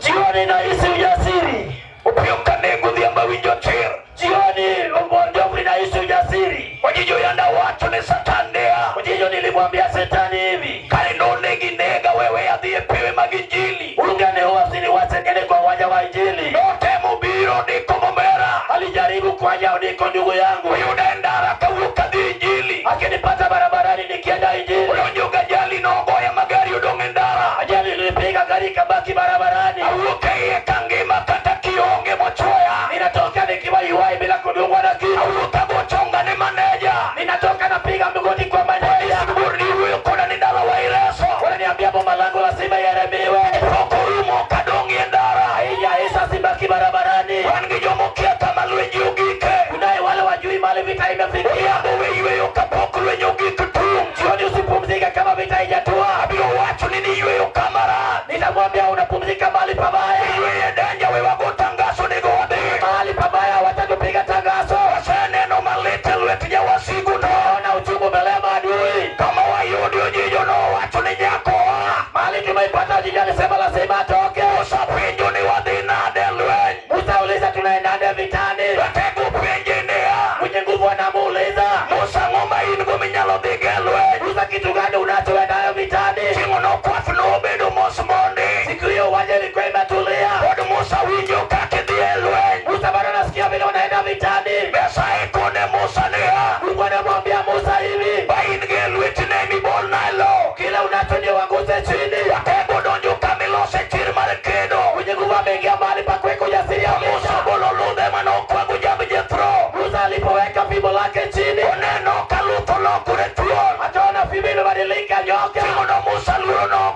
Jioni nahisi ujasiri, Opiyo kanego odhiambo awinjo chir. jioni umondovu nahisi ujasiri. Ojijo yanda wacho ne Satan niya. Ujijo nilimwambia shetani hivi, Kare nonegi nega wewe adhi e pewe mag injili. unganeoa siniwachekele kwa uwanja wa Injili. Notemo biro diko momera. Alijaribu kuanja uniko ndugu yangu, Oyuda e ndara kawuok adhi injili. akinipata barabarani nikienda Injili. Odonjo gajali nogoya magari odong' e ndara. Ajali ilinipiga gari ikabaki barabarani. Awuok e iye kangima kata kionge mochuoya. Ninatoka nikiwa yuai bila kudungwa na kitu. Awuok ago chonga ne maneja. Ninatoka napiga mgoti kwa maneja. Bur ni wuoyo koda ni dalawa ireso. Wananiambia boma langu lazima iharamiwe. Pok orumo kadong' e ndara. Haijaisha, sibaki barabarani. Wan gi jomokia kama lwenje ogike. Kunaye wale wajui mahali vita imefikia. Odhiambo we yweyo kapok lweny ogik tung'. Jioni usipumzike kama vita haijatua. Abiro wacho ni niyweyo kama rach. Nitamwambia unapumzika mahali pabaya. Iyweyo e danja we wago tangaso nego wadhi. Mahali pabaya watatupiga tangazo. Waseneno malit e lwet jawasigu no. Ona uchungu mbele ya maadui. Kama wayudi ojijo nowacho ni nyako a. Mahali tumeipata jiji alisema lazima atoke. Musa penjo ni wadhi nade e lweny. Musa uliza tunaendaje vitani? Ratego penje niya. Mwenye nguvu anamuuliza Musa ang'o ma in go minyalo dhigo e lweny? Musa, kitu gani unachoendayo vitani? Chieng'ono kwath nobedo mos mondi. Siku hiyo uwanja ilikuwa imetulia. Pod Musa winjo kaka idhi e lweny. Musa bado anasikia vile unaenda vitani. Nyasaye kone Musa niya. Mungu anamwambia Musa hivi, Ba in gi e lwetine mibolna e lowo. kile unacho ndio wanguze chini. Ratego donjo kamilose chir mar kedo. Mwenye nguvu ameingia mahali pa kuweka ujasiri ya Musa Musa. ogolo ludhe manokwago jamb Jethro. Musa alipoweka fimbo lake chini, Oneno ka luth olokore thuol. akaona fimbo imebadilika nyoka. Chieng'ono Musa luoro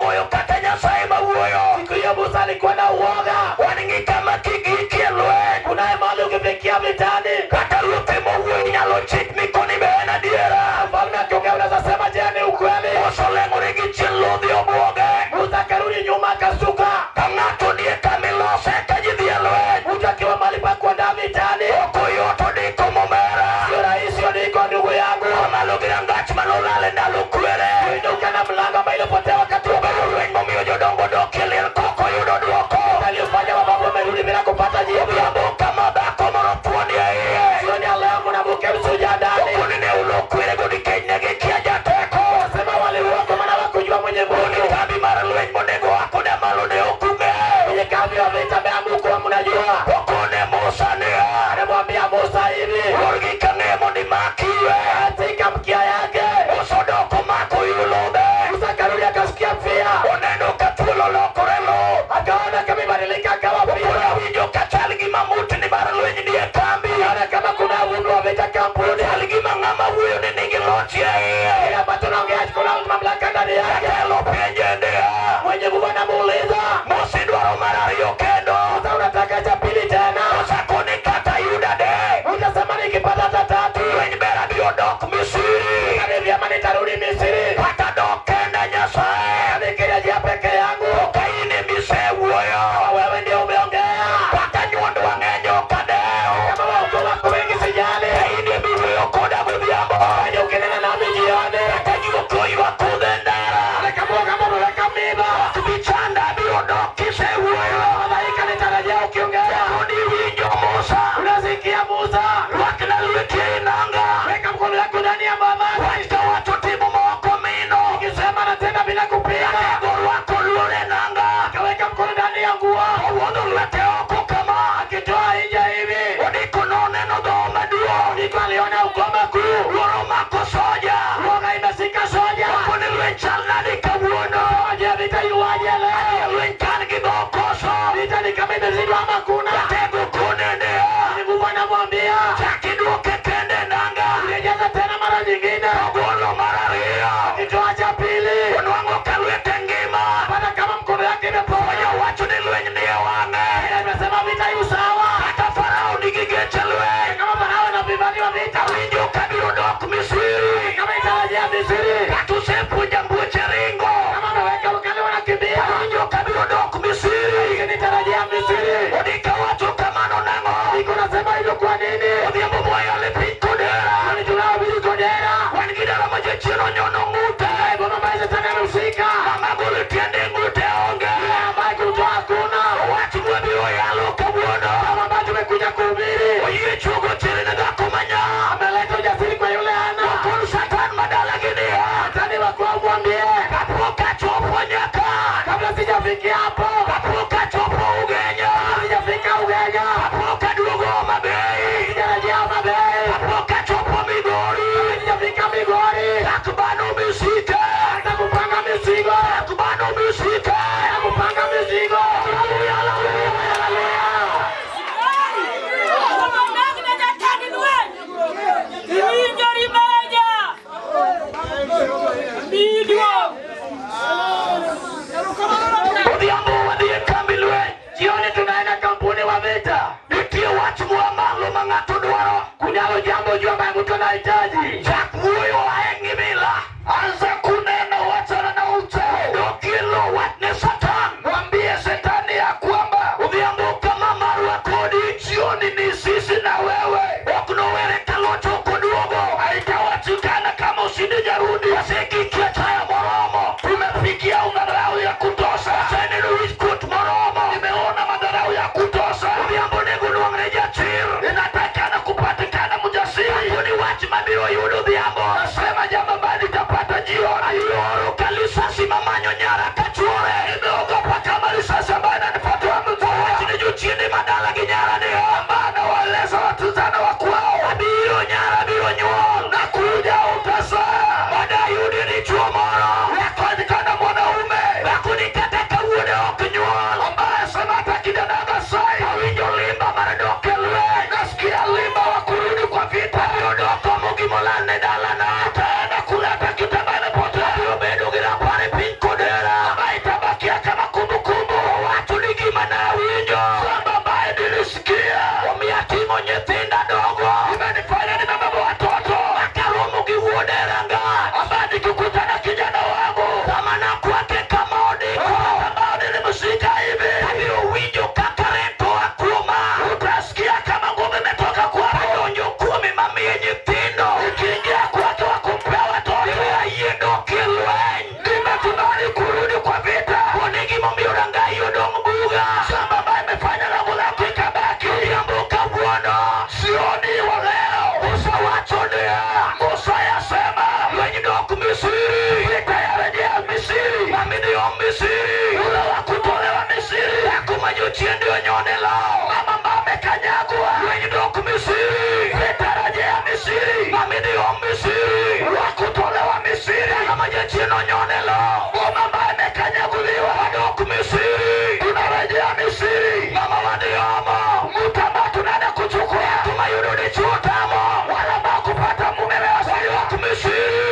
loch e iye. Kile ambacho naongea kuna mamlaka ndani yake. Jatelo penje niya. Mwenye nguvu anamuuliza, Musa idwaro mar ariyo kendo. Musa, unataka cha pili tena? Musa koni kata yudo adek. Utasema nikipata hata tatu Lweny ber abiro dok Misri. ni vyema nitarudi Misri, Kata dok kenda Nyasaye. nikirejea peke yangu. Ka in emisewuoyo. Kama wewe ndio umeongea, Kata nyuondwa ng'eny ok adew. kama wauko wako wengi sijali, In emiwuoyo koda godhiambo. Fanya ukinena nami jioni, Kata juok oywa kudho e ndara. hata kama kama umeweka miba, Ok bi chanda abiro dok kisewuoyo. malaika nitarejea ukiongea. Pod iwinjo Musa. Unasikia Musa? Rwakna lweti ei nanga. Weka mkono yako ndani ya mavazi. Wach ka wacho timo ma ok omino. Nikisema natenda bila kupinga. Atego rwako luor e nanga. Akaweka mkono ndani ya nguo, Owuodho lwete oko kama. akitoa nje hivi. Odiko noneno dhoho maduong'. Ndiko aliona ukoma kuu, Luoro omako soja. woga imeshika soja. Okoni lweny chal nade kawuono. Je, vita iwaje leo? Lweny kan gi dho koso. Vita ni kama imezidwa ama kuna? Atego kone niya. Ni nguvu anamwambia, Chak iduoke kende e nanga. rejeza tena mara nyingine. Ogolo mar ariyo. Akitoa cha pili, Onwang'o ka lwete ngima. pata kama mkono yake imepona. Owacho ni lweny ni e wang'e. Imesema vita yu sawa. Kata Farao nigi geche lweny. Kama Farao anapigania vita, Awinjo kabiro dok Misri. kama itarejea Misri, Kata osepuonja mbuoche ringo. kama ameweka ukali wanakimbia, Awinjo kabiro dok Misri. nitarejea Misri. Odika wacho kamano nang'o? Niko nasema hivyo kwa nini? Odhiambo mwayalo e piny Kodera. Kwani tunahubiri Kodera? Wan gi dala ma jachien onyono ng'ute. Baba ambaye shetani amemshika, Mama golo tiende ng'ute onge. yule ambaye kutoa hakuna. Wach mwabiro yalo kawuono. Kama ambaye tumekuja kuhubiri, Oyie chuogo chiri ne dhako manya. ameleta ujasiri kwa yule ana Okol Satan madala gi niya. Shetani wakuwa mwambie, Kapok achopo nyaka. kabla sijafikia hapo, Kapok achopo Ugenya. kabla sijafika Ugenya, Kapok aduogo Homa Bay. sijarejea Homa Bay, Kapok achopo Migori. kabla sijafika Migori, Chak bano misike. hata kupanga mizigo, Chak bano misike. hata kupanga mizigo. Haleluya, haleluya, haleluya. Odhiambo wadhi e kambi lweny. Jioni tunaenda kampuni wa vita. Nitie wach moa malo ma ng'ato dwaro. Kunalo jambo juu ambaye mtu anahitaji. Chak wuoyo ae gi mila. Anza kunena, wachana na uchawi. Dokilo wach ne Satan. Mwambie shetani ya kwamba Odhiambo kama marwa kodi. jioni ni sisi na wewe, Ok nowere kalocho ok oduogo. haitawachikana kama ushindi jarudi. Wasegikia chaya moromo. Tumefikia madharau ya kutosha, Waseneno wichkuot moromo. nimeona madharau ya kutosha. Odhiambo onego nwang're jachir. Inatakana kupatikana mjasiri. Koni wach mabiro yudo odhiambo. Nasema jambo ambayo nitapata jioni. Ayoro ka lisasi mamanyo nyara kachuore. Nimeogopa kama risasi ambayo inanifuata mtu. Wach ni jochiende madala gi nyara ni Ambayo anawaeleza watuzana wa kwao, abiro nyara biro nyuol. nakuja utazaa. Madayudi dichuo moro. Yapatikana mwanaume Dhakoni kata kawuono ok nyuol. ambaye sema hata kijana Masai Awinjo limba mar dok e lweny. nasikia limba wa kurudi kwa vita. Abiro dok omo gimolal ne dalana. Utaenda kuleta kitu ambayo imepotea, Abiro bedo gi rapar e piny Kodera. ambayo itabakia kama kumbukumbu. Owacho ni gima nawinjo. Kwamba ambaye nilisikia Omiyo ating'o nyithinda dogo. imenifanya nimebeba watoto Akaromo gi wuode e rangach. ambaye nikikutana kijana wangu Kama nakwake kama odiko. ambao nilimshika hivi, Abiro winjo kaka reto oa kuoma. utasikia kama ngome imetoka kwako, Adonjo kuome mamiye nyithindo. ikiingia kwake wakumpea watoto. Ayie dok e lweny. Nimekubali kurudi kwa vita. Koni gimomiyo rangai odong' buga. Shamba ambayo imefanya lango lako ikabaki. Odhiambo kawuono. Sioni wa leo. Musa wacho niya. Musa yasema Lweny dok Misri. vita yarejea Misri, Mamidhi om Misri. ule wa kutolewa Misri, Dhako ma jochiende onyone law. mama ambaye amekanyagwa. Lweny dok Misri. Vita yarejea Misri, Mamidhi om Misri. wa kutolewa Misri, Dhako ma jachien onyone law. mama ambaye amekanyaguliwa. Wadok Misri. Tunarejea Misri, Mama wadhi omo. mtu ambaye tunaenda kuchukua, Kuma yudo dichuo tamo. wala ambao kupata mume Wadok Misri.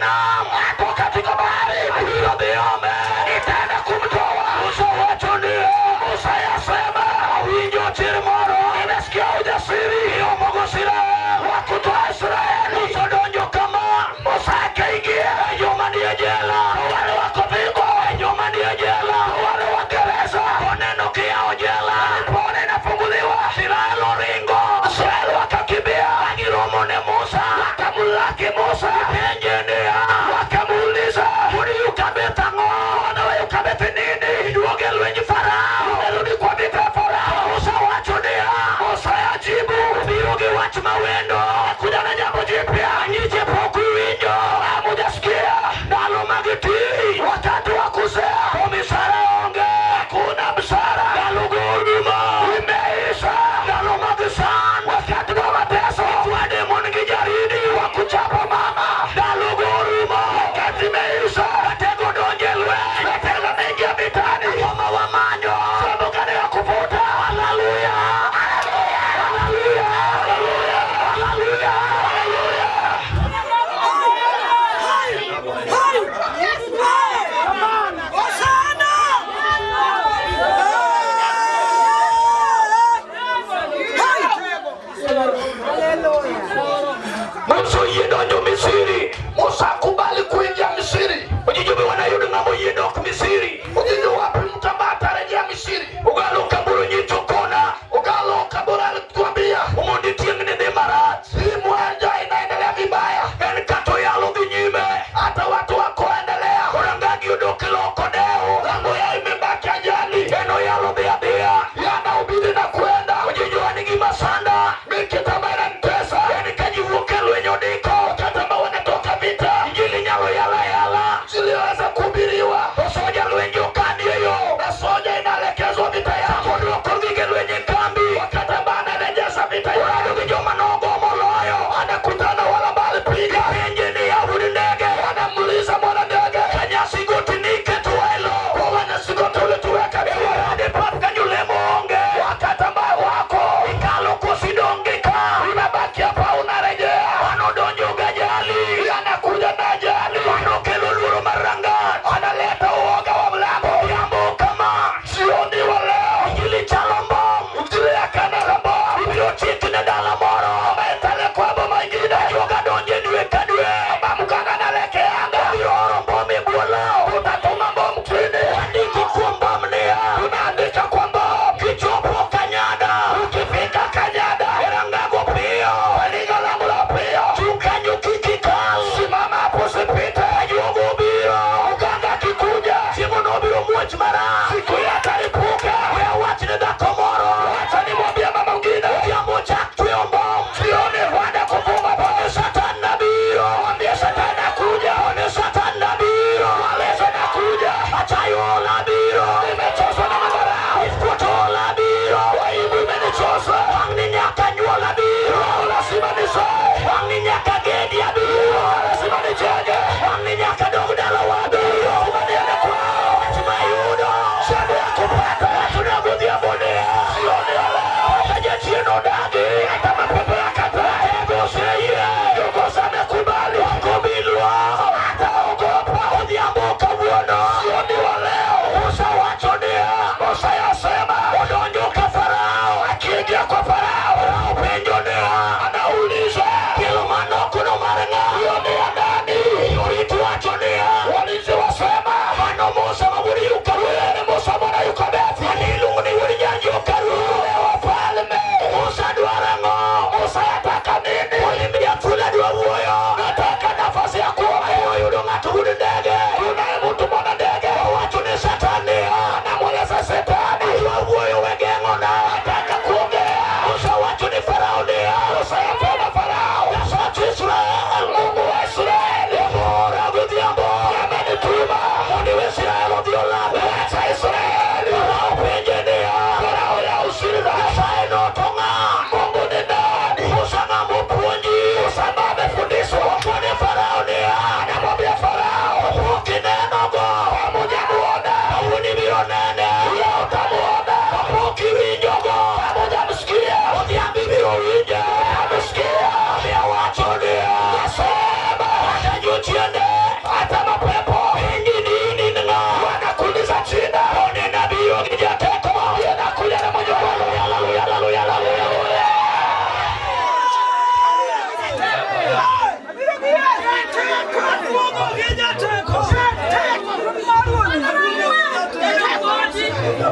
nam, ako katika bahari, abiro dhi ome, nitaenda kumtoa. Musa wacho niya, Musa yasema, awinjo chir moro, nimesikia ujasiri, iomogo silaha wa kutoa Israeli. Musa donjo kama, Musa akaingia joma nie jela, wale wako pingo, joma nie jela, wale wa gereza, oneno kiyawo jela, pone inafunguliwa, Israeli oringo, Israeli wakakimbia, wagiromo ne Musa, wakamlaki Musa, penje niya, wakamuuliza, wuod Yokebed ang'o? Mwana wa Yokebed nini? Iduoge lweny Farao, umerudi kwa vita ya Farao. Musa wacho niya, Musa yajibu, abiro gi wach mawendo, kuja na jambo jipya, nyiche pok uwinjo, hamujasikia. Ndalo mag ti, wakati wa kuzaa, misara onge, hakuna msara, ndalo gorumo, imeisha. Ndalo mag san, wakati wa mateso, twende mon gi jaridi wa kuchapa mama, ndalo gorumo, wakati imeisha. Ratego donje lweny, ratego naingia vitani, ngoma wamanyo, sababu gani ya kuvuta? Haleluya, haleluya, haleluya, haleluya, haleluya. Hosana! Musa oyie donjo Misri. Musa akubali kuingia Misri. Ojijobe wanayudo ng'ama oyie dok Misri. Ujiji wapi mtu ambaye atarejea Misri? Ogalo kaburo nyicho kona. Ogalo Kabura alituambia Omondi tieng' ne dhi marach. hii mwanja inaendelea vibaya, En kata oyalo dhi nyime. hata watu wako endelea, Korangagi odok e loko dewo. lango yao imebaki ajali, En oyalo dhi adhiya. yanahubiri na kwenda. Ojijo an gima sanda. Mimi kitu ambayo inanitesa En ka ji wuok e lweny odiko. wakati ambao wanatoka vita, Injili nyalo yala yala. ziliweza kuhubiriwa To soja lweny okanie yo. na soja inaelekezwa vita yao, Koduoko gige lweny e kambi. wakati ambao anarejesha vita yao, Orado gi joma nogo moloyo. anakutana wala ambao alipiga, Penje niya wuod ndege. anamuuliza mwana ndege, Kanyasi goti niketwa e lo. kwa wanasigoti ulituweka juu, Orade pap kanyo lemo onge. wakati ambao wako Ikalo kosidonge ka. unabaki hapa, unarejea, Mano donjo gajali. anakuja na ajali, Mano kelo luoro mar rangach. analeta uoga wa mlango. Odhiambo kama. Jioni wa leo Injili chalo mbom. injili ya kana mbom Ibiro chik ne dala moro. ametale kwa boma ingine, Ajuoga donje dwe ka dwe. mganga analekeanga, Ibiro oro mbom e bwo law. tutatuma mbom chini, Wandiki kuom mbom niya. tunaandika kwa mbom, Kichopo Kanyada. ukifika Kanyada E rangago piyo. liga lango la piyo, Chung kanyo kik ikal. simama hapo usipite. Ajuoga obiro. Mganga akikuja, Chieng'o nobiro muoch marach. siku yatalipuka. We awach ne dhako moro. Acha nimwambie mama mwingine, Odhiambo chak tweyo mbom. jioni kwenda kufunga One Satan nabiro. Mwambie shetani nakuja, One Satan nabiro. Yesu nakuja, Achayo nabiro. nimechoshwa na madharau, Ifuto nabiro. aibu imenichosha, Wang' ni nyaka nyuol abiro. lazima nizae, Wang' ni nyaka gedi abiro. lazima nijenge, Wang' ni nyaka dog dalawa abiro. lazima niende kwao, Wach mayudo. shida ya kupata Wachona godhiambo niya. jioni ya leo, Kata jachien odagi. hata mapepo yakatae, Tego oseyie. kiongozi amekubali, Ok obi luor. hataogopa. Odhiambo kawuono. Jioni wa leo, Musa wacho niya. Musa yasema, Odonjo ka Farao. akiingia kwa Farao, Farao penjo niya. anauliza Kelo manokono mar ng'a? hiyo ni ya nani? Jorit wacho niya. Walinzi wasema, Mano Musa ma wuod Yukaru. ni Musa mwana Yokebedi, Mane iluongo ni wuod nyar Jokaru. wafalme. Musa dwaro ang'o? Musa yataka nini? Olimbi Afula dwa wuoyo. Nataka nafasi ya kuongea. Oyudo ng'ato wuod ndege. Tunaye mtu mwana ndege, Owacho ne Satan niya. anamweleza shetani, Adwa wuoyo we geng'ona. nataka kuongea. Musa wacho ne Farao niya. Musa yasema Farao, Nyasach Israel. Mungu wa Israeli Ora godhiambo. amenituma Mondo iwe Israel odhi olame. wacha Israeli. Farao penje niya. Farao ya usiri Nyasaye no to ng'a? Mungu ni nani? Musa ng'ama opuonji. Musa ambaye amefundishwa. Kone Farao niya. Anamwambia Farao,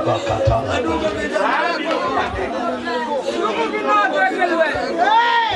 Rabakata.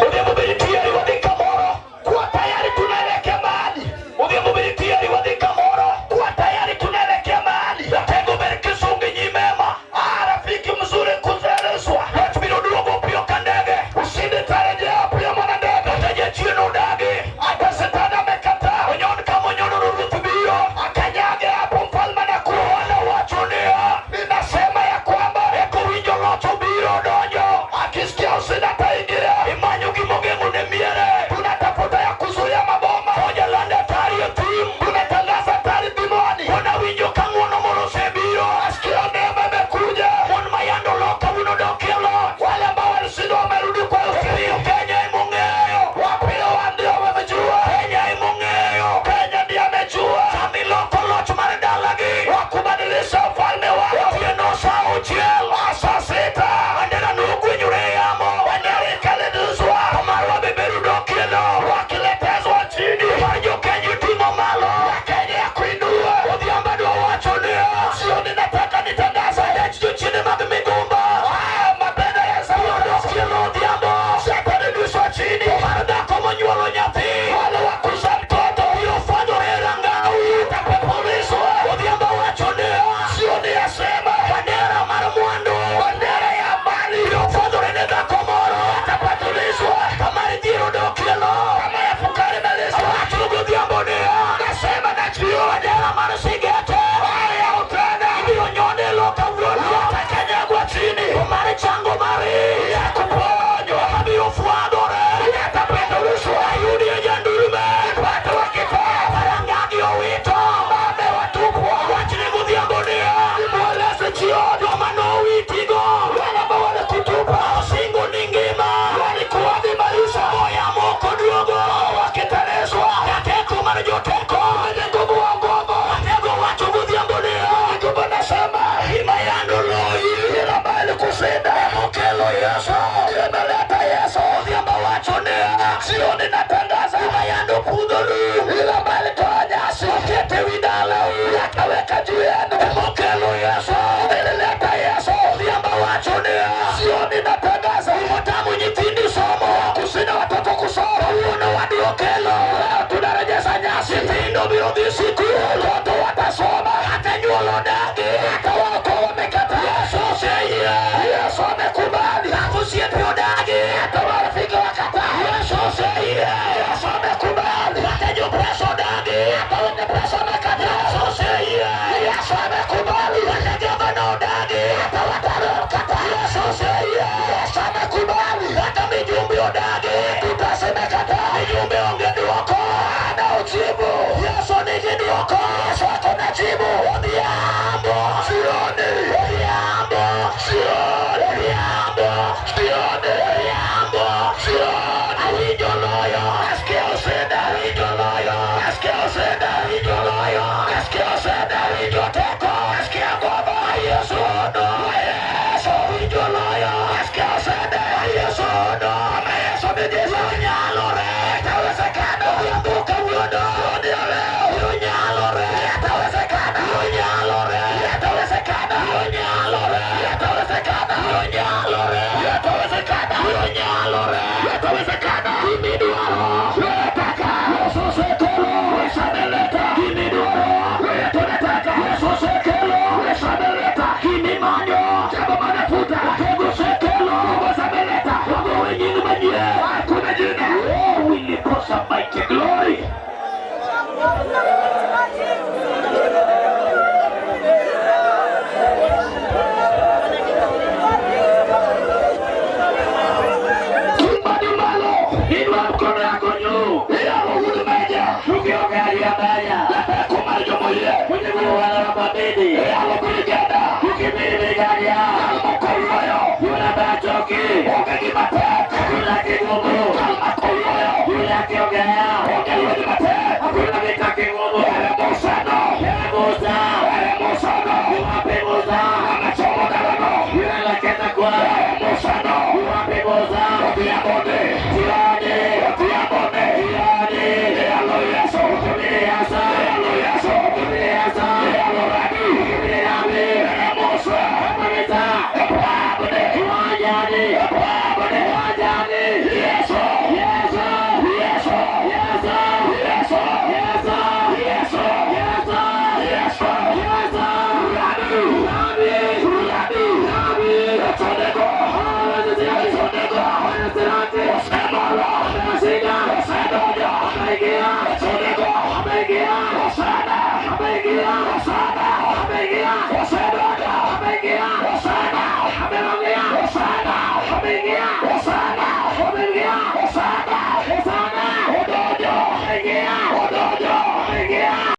Odhiambo bed tayari wadhi kamoro. Kuwa tayari tunaelekea mahali. Odhiambo bed tayari wadhi kamoro. Kuwa tayari tunaelekea mahali. Jatego ber kisungi nyimema. Ah, rafiki mzuri kuzelezwa. Wach biro duogo piyo ka ndege. Ushindi tarejea piyo mana ndege. Kata jachien odagi. Hata shetani amekataa. Onyon kama onyono ruoth biro. Akanyage hapo mfalme anakuwa. Wana wacho niya. Ninasema ya kwamba eko winjo loch obiro donjo. Akisikia ushindi ataingia. Imanyo gimogeng'o ne miere. Tunatafuta ya kuzuia maboma. Moja landa hatari e thim. Tunatangaza hatari bimoni. Wana winjo ka ng'uono moro osebiro. Asikia neema imekuja. Mon mayando loka kawuono dok e loch. Wale ambao walishindwa wamerudi kwa ushindi. Kenya emong'eyo. Wapiyo ndio wamejua. Kenya emong'eyo. Kenya ndiye amejua. Samiloko loch mar dalagi. Wakubadilisha ufalme wao. Otieno saa auchiel. Saa sita. Bendera nogwenyore e yamo. Bendera ikaleduzwa. Marwa beberu dok e loch. Wakiletezwa chini. Mar jokenya oting'o malo. Ya Kenya ya kuinua. Odhiambo adwa wacho niya. Jioni nataka nitangaze. Dech jochiende mag migumba. Ah, mapenda ya Odok e loch Odhiambo. Shetani chini. Mar dhako monyuolo nyathi. Wale wa kuzaa mtoto. Biro fwanyore e rangau. Itapepulizwa. Odhiambo wacho niya. Jioni yasema. Bendera mar mwandu. Bendera ya amani. Biro fwanyore ne dhako moro. Atapatulizwa. Kamar dhier odok e loch. Kama ya fukara imelizwa. Awacho godhiambo niya. Nasema na jioni. Bendera mar sigete. Haya utena. Ibiro nyone e loch kawuono. Atakanyagwa chini. Mar chango mari. Ya kuponywa. Mabiro fwadhore. Yatapendulishwa. Ayudi e jandulme. Watu wakitoa. Farangagi owito. Mame watupwa. Wachni godhiambo niya. Nimweleze jioni. Joma nowitigo. Wale ambao walikutupa. Osingo ni ngima. Walikuwa ni maisha. Moya moko duogo. Wakitelezwa. Na teko mar joteko. Wenye nguvu wa nguvu. Atego wacho godhiambo niya. Nguvu nasema. Gima yando loyi. Ile ambayo ilikushinda. Mokelo Yesu. Imeleta Yesu. Odhiambo wacho niya. Jioni natangaza. Gima yando pudho lum. Ile ambayo ilitoa nyasi. Okete wi dalau. Yakaweka juu yenu. Mokelo Yesu. Ilileta Yesu. Odhiambo wacho niya. Jioni natangaza. Gimotamu nyithindi somo. Kushinda watoto kusoma. Kawuono waduokelo. Leo tunarejesha nyasi. Nyithindo biro dhi sikul. Watoto watasoma. Hata nyuolo dagi. Hata wako wamekataa. Yesu oseyie. Yesu amekubali. Hata osiepe odagi. Hata marafiki wakataa. Yesu oseyie. Yesu amekubali. Hata jopresa odagi. Hata wenye pesa wamekataa. Yesu oseyie. Yesu amekubali. Hata gavana odagi. Hata watano wamekataa. Yesu oseyie. Yesu amekubali. Hata mijumbe odagi. Tutasemekataa. Mijumbe onge dwoko. Ana ujibu. Yesu nigi dwoko. Yesu ako na jibu. Odhiambo. Jioni. Odhiambo. Jioni. Odhiambo. Jioni. Odhiambo. Jioni. Awinjo loyo. Nasikia ushindi. Awinjo loyo. Nasikia ushindi. Awinjo loyo. Nasikia ushindi. Awinjo teko. Nasikia nguvu. Yesu no. Yesu. Awinjo loyo. Nasikia ushindi. Yesu no. Yesu miujiza. Nyalore. Itawezekana. Odhiambo kawuono. Ndio leo. Nyalore. Itawezekana. Nyalore. Itawezekana. Nyalore. Itawezekana. Nyalore. Itawezekana. Nyalore. Itawezekana. Gimidwaro. Tunataka. Yesu osekelo. Yesu ameleta. Gimidwaro. Tunataka. Yesu osekelo. Yesu ameleta. Gimimanyo. Jambo manafuta. Watego osekelo. Yesu ameleta. Wagowe nying manyien. Hakuna jina. Oh, wilikosa mighty glory. Kimbani malo. Inua mkono yako juu. Iyalo huduma Ukiangalia baya. Nataka mar jomoyie. Mwenye wala mabedi. Iyalo brigada. Ukimiri brigada. Iyalo mokowuoyo. Yuna bachoki. Onge gi matek. Hakuna kigumu. Kalma kowuoyo. Yuna kiongea. Onge lweny matek. Hakuna vita kigumu. Ere Musa no. Ere Musa. Ere Musa no. Yuwapi Musa. Anachomo dalano. Yuna kwa. Ere Musa no. Yuwapi Musa. Odhiambo ni. Jioni. Odhiambo ni. Jioni. Iyalo Yesu. Utumie Yesu. Iyalo Yesu. Utumie Yesu. Iyalo Rabi. Utumie Rabi. Ere Musa. Hosana. Hosana. Hosana.